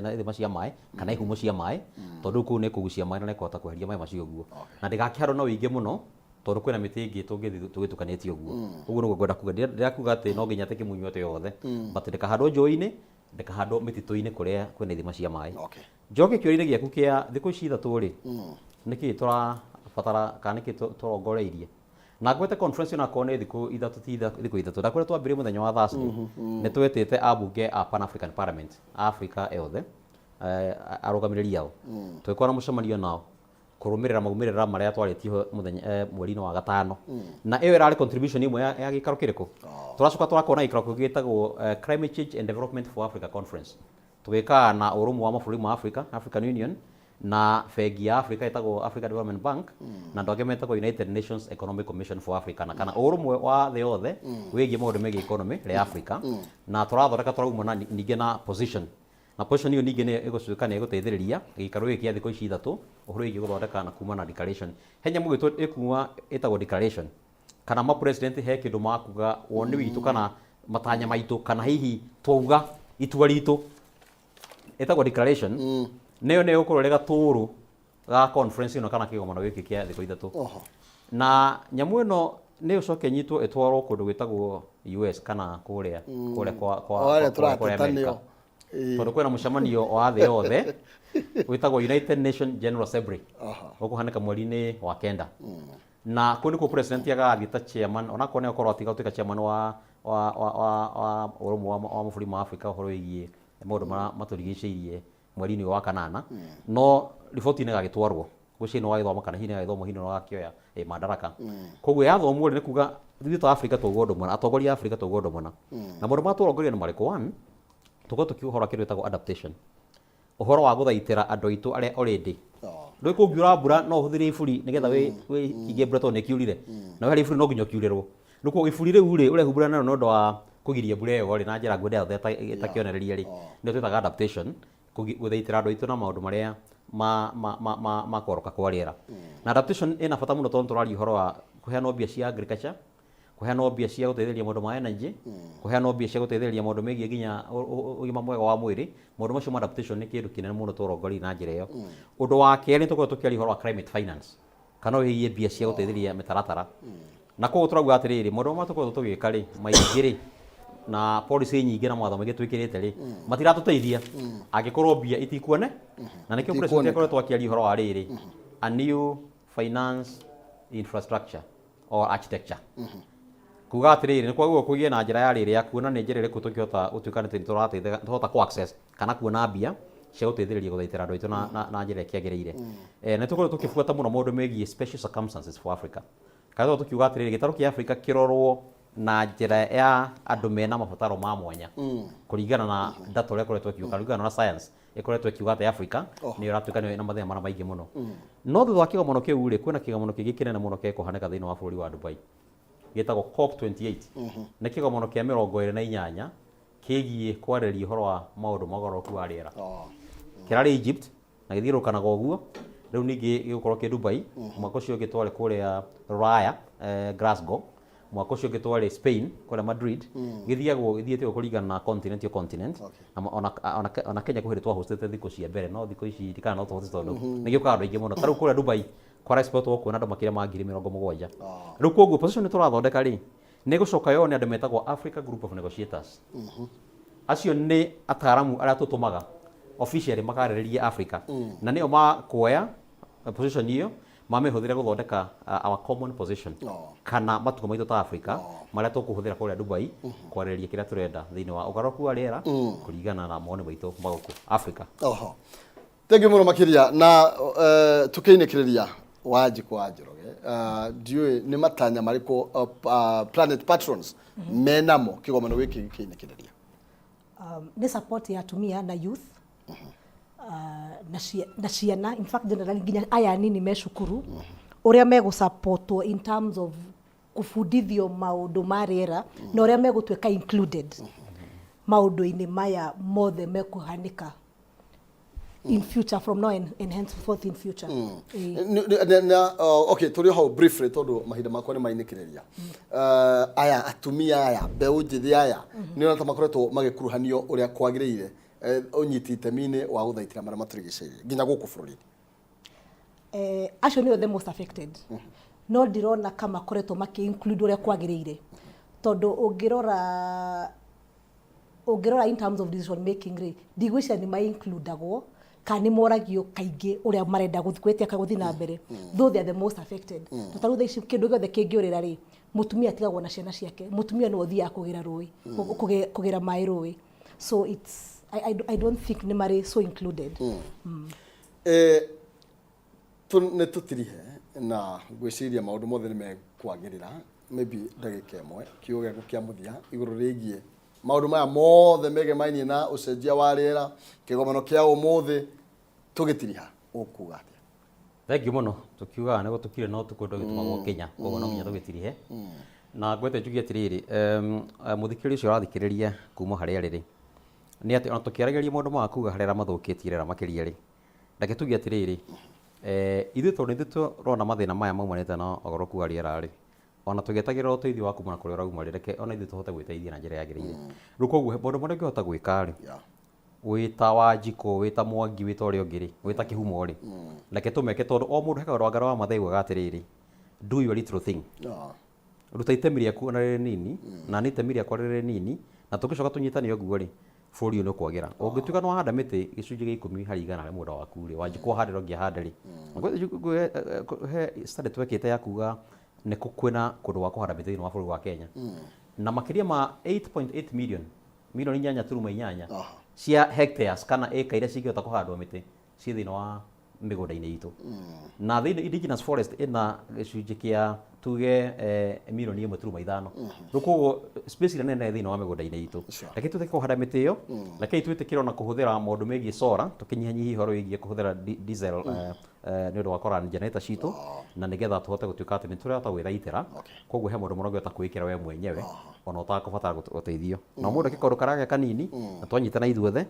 na ithima cia maĩ, kana ihumo cia maĩ, tondũ rĩu kũu nĩ kũgucia maĩ na nĩ kũhota kweheria maĩ macio ũguo. Na ndĩgakĩhandwo na ũingĩ mũno, tondũ kwĩna mĩtĩ ĩngĩ tũngĩthiĩ tũgĩtukanĩtie ũguo. Ũguo nĩguo ngwenda kuga. Ndĩrakuga atĩ no nginya atĩ kĩmunywo atĩ yothe, but ndĩkahandwo njũĩ-inĩ, ndĩkahandwo mĩtitũ-inĩ kũrĩa kwĩna ithima cia maĩ. Njoke kĩũria-inĩ gĩaku kĩa thikũ ici 3 rĩ, nĩkĩ tũrabatara kana nĩkĩ tũrongoreirie? Na ngwete conference ĩno akorwo nĩ thikũ 3 ti thikũ 3, ndakwĩra twambĩrĩrie mũthenya wa Thursday. Nĩ twetĩte ambunge a Pan African Parliament, Africa yothe, arũgamĩrĩri ao. Tũgĩkorwo na mũcemanio nao kũrũmĩrĩra maumĩrĩra marĩa twarĩtie ho mũthenya, mweri-inĩ wa gatano. Na ĩyo ĩrarĩ contribution ĩmwe ya gĩikaro kĩrĩkũ? Tũracoka tũrakorwo na gĩikaro kĩngĩ gĩtagwo Climate Change and Development for Africa Conference. Tũgĩkaga na ũrũmwe wa mabũrũri ma Africa, African Union, na bengi ya Africa ĩtagwo Africa Development Bank, na andũ angĩ metagwo United Nations Economic Commission for Africa, na kana ũrũmwe wa thĩ yothe wĩgiĩ maũndũ megiĩ economy rĩa Africa. Na tũrathondeka tũrauma na ningĩ na position. Na position ĩyo ningĩ nĩ ĩgũtuĩka nĩ ĩgũteithĩrĩria gĩikaro gĩkĩ gĩa thikũ ici 3 ũhoro wĩgiĩ gũthondeka na kuma na declaration. He nyamũ ĩkuma ĩtagwo declaration. Kana ma president he kĩndũ makuga woni witũ kana matanya maitũ kana hihi twauga itua ritũ ĩtagwo declaration. Nĩyo nĩ ĩgũkorwo ĩrĩ gatũrũ ga conference ĩno kana kĩgomano gĩkĩ kĩa thikũ 3. Na nyamũ ĩno nĩ ĩcoke ĩnyitwo ĩtwarwo kũndũ gwĩtagwo US kana kũrĩa kũrĩa kwa kwa O arĩa kũrĩa tũrateta America. nĩo. Tondũ kwĩna mũcemanio wa thĩ yothe wĩtagwo United Nations General Assembly. Ũkũhanĩka mweri-inĩ wa 9. Na kũu nĩkuo president agathiĩ ta chairman, onakorwo nĩ akorwo atiga gũtuĩka chairman wa ũrũmwe wa mabũrũri ma Africa ũhoro wĩgiĩ maũndũ marĩa matũrigicĩirie mweri-inĩ ũyũ wa kanana. No riboti nĩ ĩgagĩtwarwo gwĩciria nĩ wagĩthoma kana hihi nĩ ĩgagĩthomwo, hihi nĩ ũgakĩoya madaraka. Koguo yathomwo rĩ, nĩ kuga ithuĩ ta Africa twauga ũndũ mũna, atongoria a Africa twauga ũndũ mũna. Na maũndũ marĩa tũrongoreirie nĩ marĩkũ? One, tũkorwo tũkiuga ũhoro wa kĩndũ gĩtagwo adaptation. Ũhoro wa gũthaitĩra andũ aitũ arĩa already ndũĩ kũngiura mbura no ũhũthĩre iburi nĩgetha wĩkingie mbura tondũ nĩkiurire, na harĩ iburi no nginya ũkiurĩrwo. Rĩu koguo iburi rĩu rĩ ũrehumbĩra narĩo nĩ ũndũ wa kũgiria mbura ĩyo rĩ na njĩra ngwenda ta kĩonereria rĩ, nĩyo twĩtaga adaptation, gũthaitĩra andũ aitũ na maũndũ marĩa ma kũgarũrũka kwa rĩera. Na adaptation ĩna bata mũno tondũ tũraria ũhoro wa kũheanwo mbia cia agriculture, kũheanwo mbia cia gũteithĩrĩria maũndũ ma energy, kũheanwo mbia cia gũteithĩrĩria maũndũ megiĩ nginya ũgima mwega wa mwĩrĩ. Maũndũ macio ma adaptation nĩ kĩndũ kĩnene mũno tũrongoreirie na njĩra ĩyo. Ũndũ wa kerĩ nĩ tũkoragwo tũkĩaria ũhoro wa climate finance, kana wĩgiĩ mbia cia gũteithĩrĩria mĩtaratara. Na koguo tũrauga atĩrĩrĩ, maũndũ marĩa tũkoretwo tũgĩka rĩ, maingĩ rĩ, na policy nyingĩ na mawatho maingĩ twĩkĩrĩte rĩ, matiratũteithia angĩkorwo mbia itikuone. Na nĩkĩo president akoretwo akĩaria ũhoro wa rĩrĩ, a new finance infrastructure or architecture, kuga atĩrĩrĩ, nĩ kwagĩrĩirwo kũgĩe na njĩra ya rĩrĩ ya kuona nĩ njĩra ĩrĩkũ tũngĩhota gũtuĩka nĩ tũrateithĩka, tũhota kũ access kana kuona mbia cia gũteithĩrĩria gũthaitĩra andũ aitũ na njĩra ĩrĩa kĩagĩrĩire. Na nĩ tũkoretwo tũkĩbuata mũno maũndũ megiĩ special circumstances for Africa, kana tũkiuga atĩrĩrĩ, gĩtarũ kĩa Africa kĩrorwo na njĩra ya andũ mena mabataro ma mwanya, kũringana na data ũrĩa ĩkoretwo ĩkiuga, kũringana na science ĩkoretwo ĩkiuga atĩ Africa nĩyo ĩratuĩka nĩyo ĩna mathĩna marĩa maingĩ mũno. No thutha wa kĩgomano kĩu rĩ, kwĩna kĩgomano kĩngĩ kĩnene mũno gĩkũhanĩka thĩinĩ wa bũrũri wa Dubai, gĩtagwo COP28. Nĩ kĩgomano kĩa 28 kĩgiĩ kwarĩrĩria ũhoro wa maũndũ ma ũgarũrũku wa rĩera. Kĩrarĩ Egypt na gĩthiũrũrũkanaga ũguo, rĩu ningĩ gĩgũkorwo kĩ Dubai. Mwaka ũcio ũngĩ twarĩ kũrĩa Rũraya, Glasgow. Mwaka ũcio ũngĩ twarĩ Spain, kũrĩa Madrid. Gĩthiagwo gĩthiĩte ũguo kũringana na continent o continent. Na ona Kenya kwĩ hĩndĩ twahostĩte thikũ cia mbere, no thikũ ici ndikana no tũhote tondũ nĩ gĩũkaga andũ aingĩ mũno. Ta rĩu kũrĩa Dubai kwara expect kuona andũ makĩria ma 70,000. Rĩu koguo position tũrathondeka rĩ, nĩ gũcoka yone andũ metagwo Africa Group of Negotiators. Acio nĩ ataramu arĩa tũtũmaga officially makarĩrĩrie Africa, na nĩo makuoya position ĩyo mamĩhũthĩre gũthondeka our common position kana matua maitũ ta Africa marĩa tũkũhũthĩra kũrĩa Dubai kwarĩrĩria kĩrĩa tũrenda thĩinĩ wa ũgarũrũku wa rĩera kũringana na mawoni maitũ ma gũkũ Africa. Oho. Thank you mũno makĩria. Na tũkĩinĩkĩrĩria, Wanjikũ wa Njoroge, ndiũĩ nĩ matanya marĩkũ Planet Patrons menamo kĩgomano gĩkĩ gĩkĩinĩkĩrĩria? Nĩ support ya atumia na youth na ciana, in fact generally nginya aya anini me cukuru, ũrĩa megũsupportwo in terms of kũbundithio maũndũ ma rĩera na ũrĩa megũtuĩka included maũndũ-inĩ maya mothe mekũhanĩka in future, from now and henceforth in future. Ĩĩ. Na, okay, tũrĩ o hau briefly tondũ mahinda makwa nĩ mainĩkĩrĩria. Aya atumia aya, mbeũ njĩthĩ aya, nĩ ũrona ta makoretwo magĩkuruhanio ũrĩa kwagĩrĩire, ũnyiti itemi-inĩ wa gũthaitĩra marĩa matũrigicĩirie nginya gũkũ bũrũri-inĩ? Acio nĩo the most affected, no ndirona ka makoretwo makĩ include ũrĩa kwagĩrĩire, tondũ ũngĩrora in terms of decision making rĩ, ndigwĩciria nĩ ma-includagwo kana nĩ moragio kaingĩ ũrĩa marenda gwĩtia gũthiĩ na mbere, though they are the most affected. To ta rĩu thaa ici kĩndũ gĩothe kĩngĩũrĩra rĩ, mũtumia atigagwo na ciana ciake, mũtumia nĩwe ũthiaga kũgĩra rũĩ, kũgĩra maĩ rũĩ. So it's I don't think nĩ marĩ so included. Nĩ tũtirihe na ngwĩciria maũndũ mothe nĩ mekwagĩrĩra. Maybe ndagĩka ĩmwe, kiugo gĩaku kĩa mũthia igũrũ rĩgiĩ maũndũ maya mothe megemainie na ũcenjia wa rĩera, kĩgomano kĩa ũmũthĩ tũgĩtiriha, ũkuga atĩa? Thank you mũno. Tũkiugaga nĩ gũtũkire no ũtukũ ndũgĩtumagwo Kenya, koguo no nginya tũgĩtirihe. Na ngwete njuge atĩrĩrĩ, mũthikĩrĩria ũcio ũrathikĩrĩria kuma harĩa arĩ rĩ, nĩ atĩ ona tũkĩaragĩria maũndũ ma kuga harĩa arĩa mathũkĩtie rĩera makĩria rĩ, reke tuge atĩrĩrĩ, ithuĩ tondũ nĩ ithuĩ tũrona mathĩna maya maumanĩte na ũgarũrũku wa rĩera rĩ, ona tũgĩetagĩrĩra ũteithio wa kuma na kũrĩa ũrauma rĩ, reke ona ithuĩ tũhote gwĩteithia na njĩra yagĩrĩire. Rĩu koguo maũndũ marĩa ũngĩhota gwĩka rĩ, wĩta Wanjikũ, wĩta Mwangi, wĩta ũrĩa ũngĩ rĩ, wĩta Kĩhumo rĩ, reke tũmeke, tondũ o mũndũ he kaũndũ Wangari wa Maathai augaga atĩrĩrĩ, "Do your little thing." Ruta itemi rĩaku ona rĩrĩ nini, na nĩ itemi rĩakwa rĩrĩ nini, na tũngĩcoka tũnyitane ũguo rĩ, bũrũri ũyũ nĩ ũkwagĩra. Ũngĩtuĩka nĩ wahanda mĩtĩ gĩcunjĩ gĩa 10% harĩ mũgũnda waku rĩ, Wanjikũ ahande ũngĩ ahande rĩ, he study twekĩte ya kuga nĩ kũ kwĩna kũndũ gwa kũhanda mĩtĩ thĩinĩ wa bũrũri wa Kenya, na makĩria ma 8.8 million, milioni 8.8 cia hectares kana ĩka iria cingĩhota kũhandwo mĩtĩ ciĩ thĩinĩ wa mĩgũnda-inĩ itũ. Na thĩinĩ indigenous forest ĩna gĩcunjĩ kĩa tuge milioni 1.5. Rĩu koguo space ĩrĩa nene thĩinĩ wa mĩgũnda-inĩ itũ. Reke twĩtĩkĩre kũhanda mĩtĩ ĩyo, reke twĩtĩkĩre ona kũhũthĩra maũndũ megiĩ solar, tũkĩnyihanyihie ũhoro wĩgiĩ kũhũthĩra diesel nĩ ũndũ wa kũrani generator citũ, na nĩgetha tũhote gũtuĩka atĩ nĩ tũrahota gwĩthaitĩra. Koguo he maũndũ marĩa ũngĩhota kwĩĩkĩra we mwenyewe ona ũtakũbatara ũteithio. Na mũndũ eke kaũndũ karĩa kanini na twanyitana ithuothe,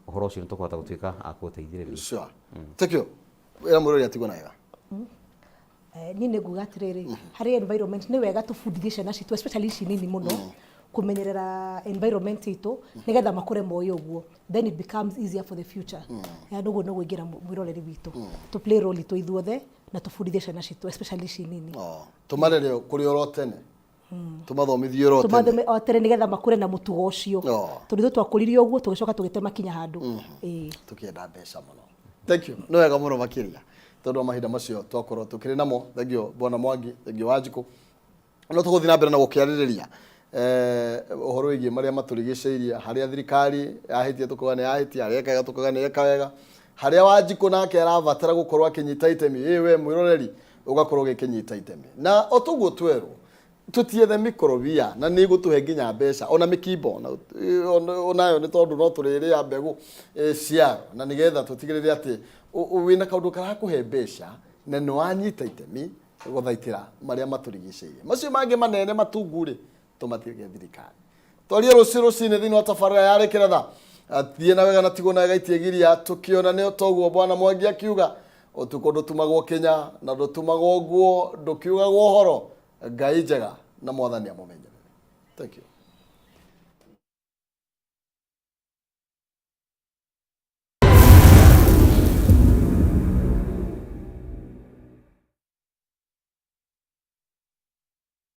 ũhoro ũcio nĩ tũkũhota gũtuĩka a kũũteithĩrĩria. Sure. Thank you. Ĩra mũrori atigwo na wega. Niĩ nĩ nguga atĩrĩrĩ, harĩ environment nĩ wega tũbundithie ciana citũ, especially ici nini mũno, kũmenyerera environment itũ nĩgetha makũre moĩ ũguo, then it becomes easier for the future. Ya nĩguo nĩguo ingĩra mwĩroreri witũ, tũ play role itũ ithuothe na tũbundithie ciana citũ, especially ici nini. Tũmarere kũrĩ oro tene. Tũmathomithie oro tene. Tũmathome o tene nĩgetha makũre na mũtugo ũcio, tondũ ithuĩ twakũririe ũguo tũgĩcoka tũgĩtema kinya handũ. Ĩĩ. Tũkĩenda mbeca mũno. Thank you. Nĩ wega mũno makĩria tondũ wa mahinda macio twakorwo tũkĩrĩ namo. Thank you Bwana Mwangi, thank you Wanjikũ. No tũgũthiĩ na mbere na gũkĩarĩrĩria ũhoro wĩgiĩ marĩa matũrigicĩirie, harĩa thirikari yahĩtia tũkauga nĩ yahĩtia, harĩa ĩka wega tũkauga nĩ eka wega, harĩa Wanjikũ nake arabatara gũkorwo akĩnyita itemi, ĩ we mwĩroreri ũgakorwo ũgĩkĩnyita itemi. Na o toguo twerwo tũtiethe mĩkorobia na nĩ ĩgũtũhe nginya mbeca ona mĩkimbo onayo nĩ tondũ no tũrĩrĩa mbegũ ciayo, na nĩgetha tũtigĩrĩre atĩ wĩna kaũndũ karakũhe mbeca na nĩ wanyita itemi gũthaitĩra marĩa matũrigicĩirie. Macio mangĩ manene matungu rĩ, tũmatige thirikari. Twarie rũciũ rũcinĩ thĩinĩ wa tabarĩra ya Rĩkĩra Tha. Thiĩ na wega na tigwo na wega itiegiria tũkĩonane toguo Bwana Mwangi akiuga, ũtukũ ndũtumagwo kĩnya na ndũtumagwo nguo, ndũkiugagwo ũhoro. Ngai njega na Mwathani amũmenyerere. Thank you.